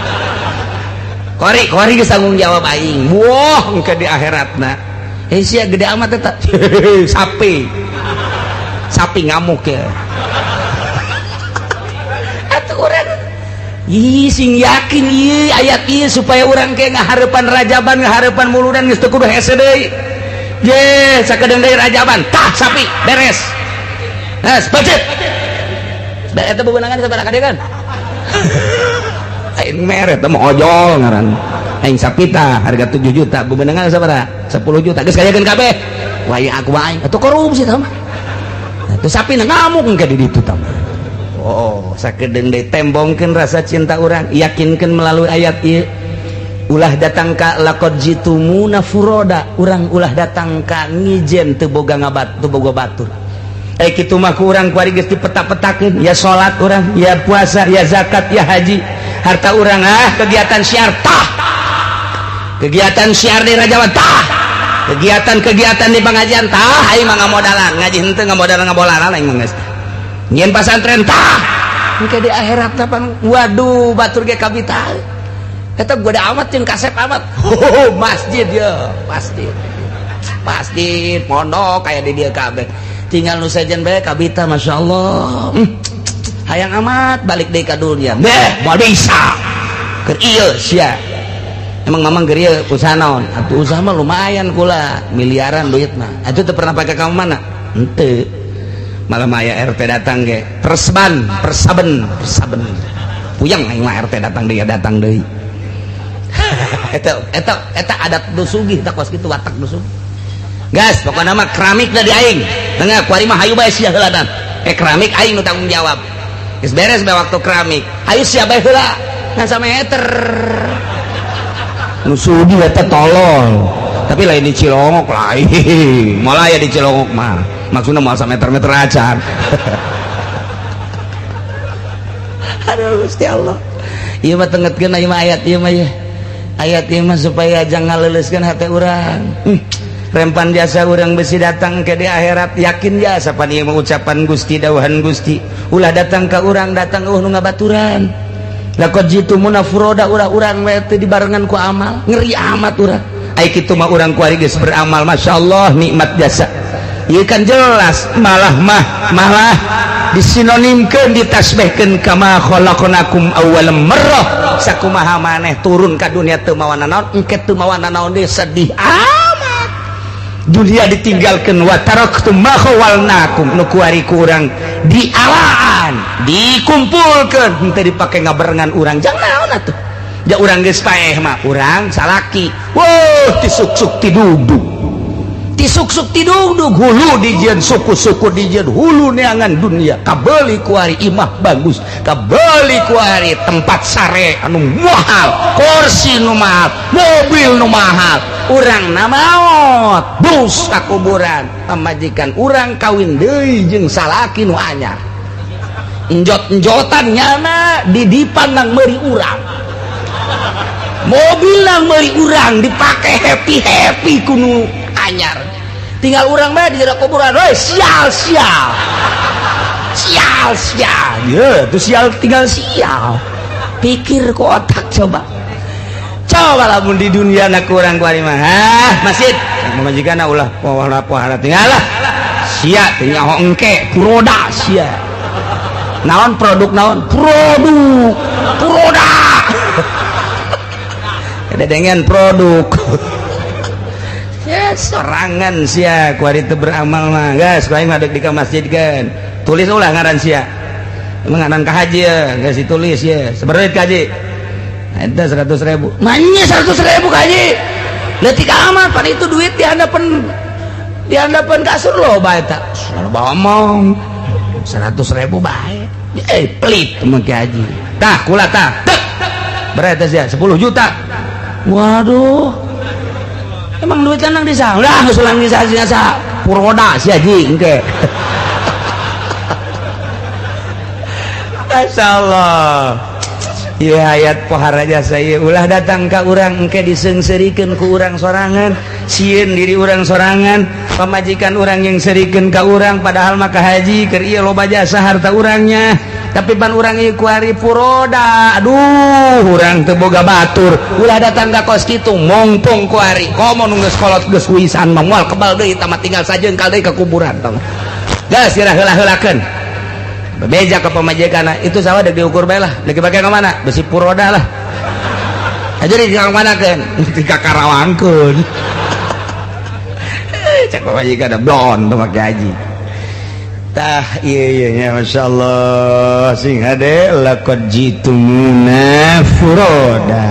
Kori kori geus tanggung jawab aing. Wah engke di akhiratna. Eh sia gede amat eta. Sapi. Sapi ngamuk ya. Atuh urang ih sing yakin ieu ayat ieu supaya urang ke ngaharepan rajaban ngaharepan muludan geus teu kudu hese deui. Ye sakedeung deui rajaban tah sapi beres. Geus becet. Da eta bebenangan sabaraha ka dieu kan? Aing mere teh mah ojol ngaran. Aing sapi tah harga 7 juta bebenangan sabaraha? 10 juta geus kayakeun kabeh. Wah aku aing atuh korupsi tah mah. Atuh sapi na ngamuk engke di ditu tah mah. Oh, sakedeung deui tembongkeun rasa cinta urang, yakinkeun melalui ayat ieu. Ulah datang ka laqad jitumuna furoda, urang ulah datang ka ngijen teu boga ngabat, teu boga batur. Eh kitu mah ku urang kuari geus dipeta-petakeun, ya salat urang, ya puasa, ya zakat, ya haji. Harta urang ah kegiatan syiar tah. Kegiatan syiar di Rajawan tah. Kegiatan-kegiatan di pengajian tah, aing mah ngamodalan, ngaji henteu ngamodalan ngabolaran aing mah geus. Nyen pasantren tah engke di akhirat pan waduh batur ge kabita eta gede amat jeung kasep amat. Masjid ya masjid masjid pondok aya di dieu kabeh tinggal nu sejen bae kabita masyaallah. Hayang amat balik deui ka dunia beh moal bisa keur ieu sia emang mamang keur ieu usaha naon atuh usaha mah lumayan kula miliaran duit mah atuh teu pernah pake ka mana henteu. Malah maya RT datang ge perseban persaben persaben puyeng aing mah RT datang deui datang deui. Eta eta eta adat nu sugih tah kos kitu watak nu sugih gas pokona mah keramik da di aing tengah kuari mah hayu bae sia heuladan keramik aing nu tanggung jawab geus beres bae waktu keramik hayu sia bae heula ngan sameter nu sugih eta tolol tapi lain di Cilongok lain malah ya di Cilongok mah maksudnya mau meter-meter aja. Aduh Gusti Allah ieu mah tengetkeun ieu mah ayat ieu mah ya ayat ieu mah supaya jangan ngaleuleskeun hate urang. Rempan jasa urang besi datang ke di akhirat yakin jasa pan ieu mah ucapan Gusti dawuhan Gusti ulah datang ka urang datang eueuh nu ngabaturan laqad jitumuna furoda urang-urang we teu dibarengan ku amal ngeri amat urang ai kitu mah urang kuari geus beramal masyaallah nikmat jasa. Ieu kan jelas malah mah malah disinonimkeun ditasbihkeun kama khalaqnakum awwal marrah sakumaha maneh turun ka dunia teu mawa nanaon engke teu mawa nanaon deui sedih amat dunia ditinggalkeun wa taraktum ma khawalnakum nu kuari ku urang dialaan Dikumpulkan, dikumpulkan henteu dipake ngabarengan urang. Jang naon atuh? Ja urang geus paeh mah urang salaki. Wah, tisuksuk tidugdug. Tisuksuk tidugdug hulu dijieun suku-suku dijieun hulu neangan dunia. Kabeli ku ari imah bagus, kabeli ku ari tempat sare anu mahal, kursi nu mahal, mobil nu mahal. Urang na maot, bus ka kuburan. Pamajikan urang kawin deui jeung salaki nu anyar. Enjot-enjotan nyana di dipan nang meuri urang. Mobil nang meuri urang dipake happy-happy kunu anyar. Tinggal urang mah di jero kuburan, woi sial sial. Sial sial. Ye, tuh sial tinggal sial. Pikir ku otak coba. Coba lamun di dunia na kurang ku ari mah. Hah, masjid. Pamajikan ulah poho-poho tinggal lah. Sia teh nyaho engke puroda sia. Naon produk naon? Produk. Puroda. Ada dengan produk. Ya sorangan sia ku ari teu beramal mah. Geus ku aing mah deuk di ka masjid kan. Tulis ulah ngaran sia. Emang ngaran ka haji ya, geus ditulis ya. Sabaraha duit ka haji? Eta 100.000. Manya 100.000 ka haji. Leutik amat pan itu duit di handapeun kasur loba eta. Loba omong. 100.000 bae. Pelit mah ki haji. Tah kula tah. Berapa sia? 10 juta. Waduh. Emang duit lanang di sana? Lah, geus ulang di sana puroda si haji engke. Masyaallah. Ieu hayat pohara jasa ieu ulah datang ka urang engke diseungseurikeun ku urang sorangan, sieun diri urang sorangan, pamajikan urang yang serikeun ka urang padahal mah ka haji keur ieu loba jasa harta urangnya. Tapi pan urang ieu ku ari puroda, aduh urang teu boga batur, ulah datang ka kos kitu mongpong ku ari komo nu geus kolot geus wisan mah moal kebal deui tah mah tinggal sajengkal deui ka kuburan tong. Geus sirah heula-heulakeun. Bebeja ka pamajikanna itu sawah deuk diukur bae lah, deuk dipake ka mana? Besi puroda lah. Aja di ka manakeun? Di ka Karawangkeun. Cek pamajikanna blon teu make haji. Tah ieu ieu nya masyaallah sing hade laqad jitumuna furoda.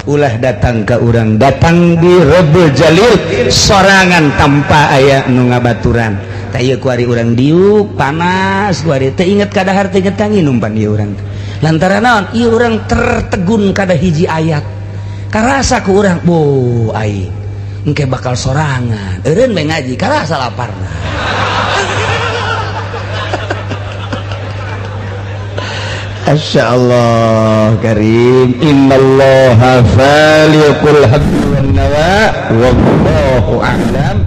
Ulah datang ka urang, datang di Rebul Jalil sorangan tanpa aya nu ngabaturan. Tah ieu ku ari urang diuk panas ku ari teu inget ka dahar teu inget ka nginum pan ieu urang. Lantaran naon? Ieu urang tertegun kada hiji ayat. Karasa ku urang, boh aing engke bakal sorangan. Eureun we ngaji karasa laparna. Masya Allah karim. Innallaha faliqul habbi wan nawa wallahu a'lam.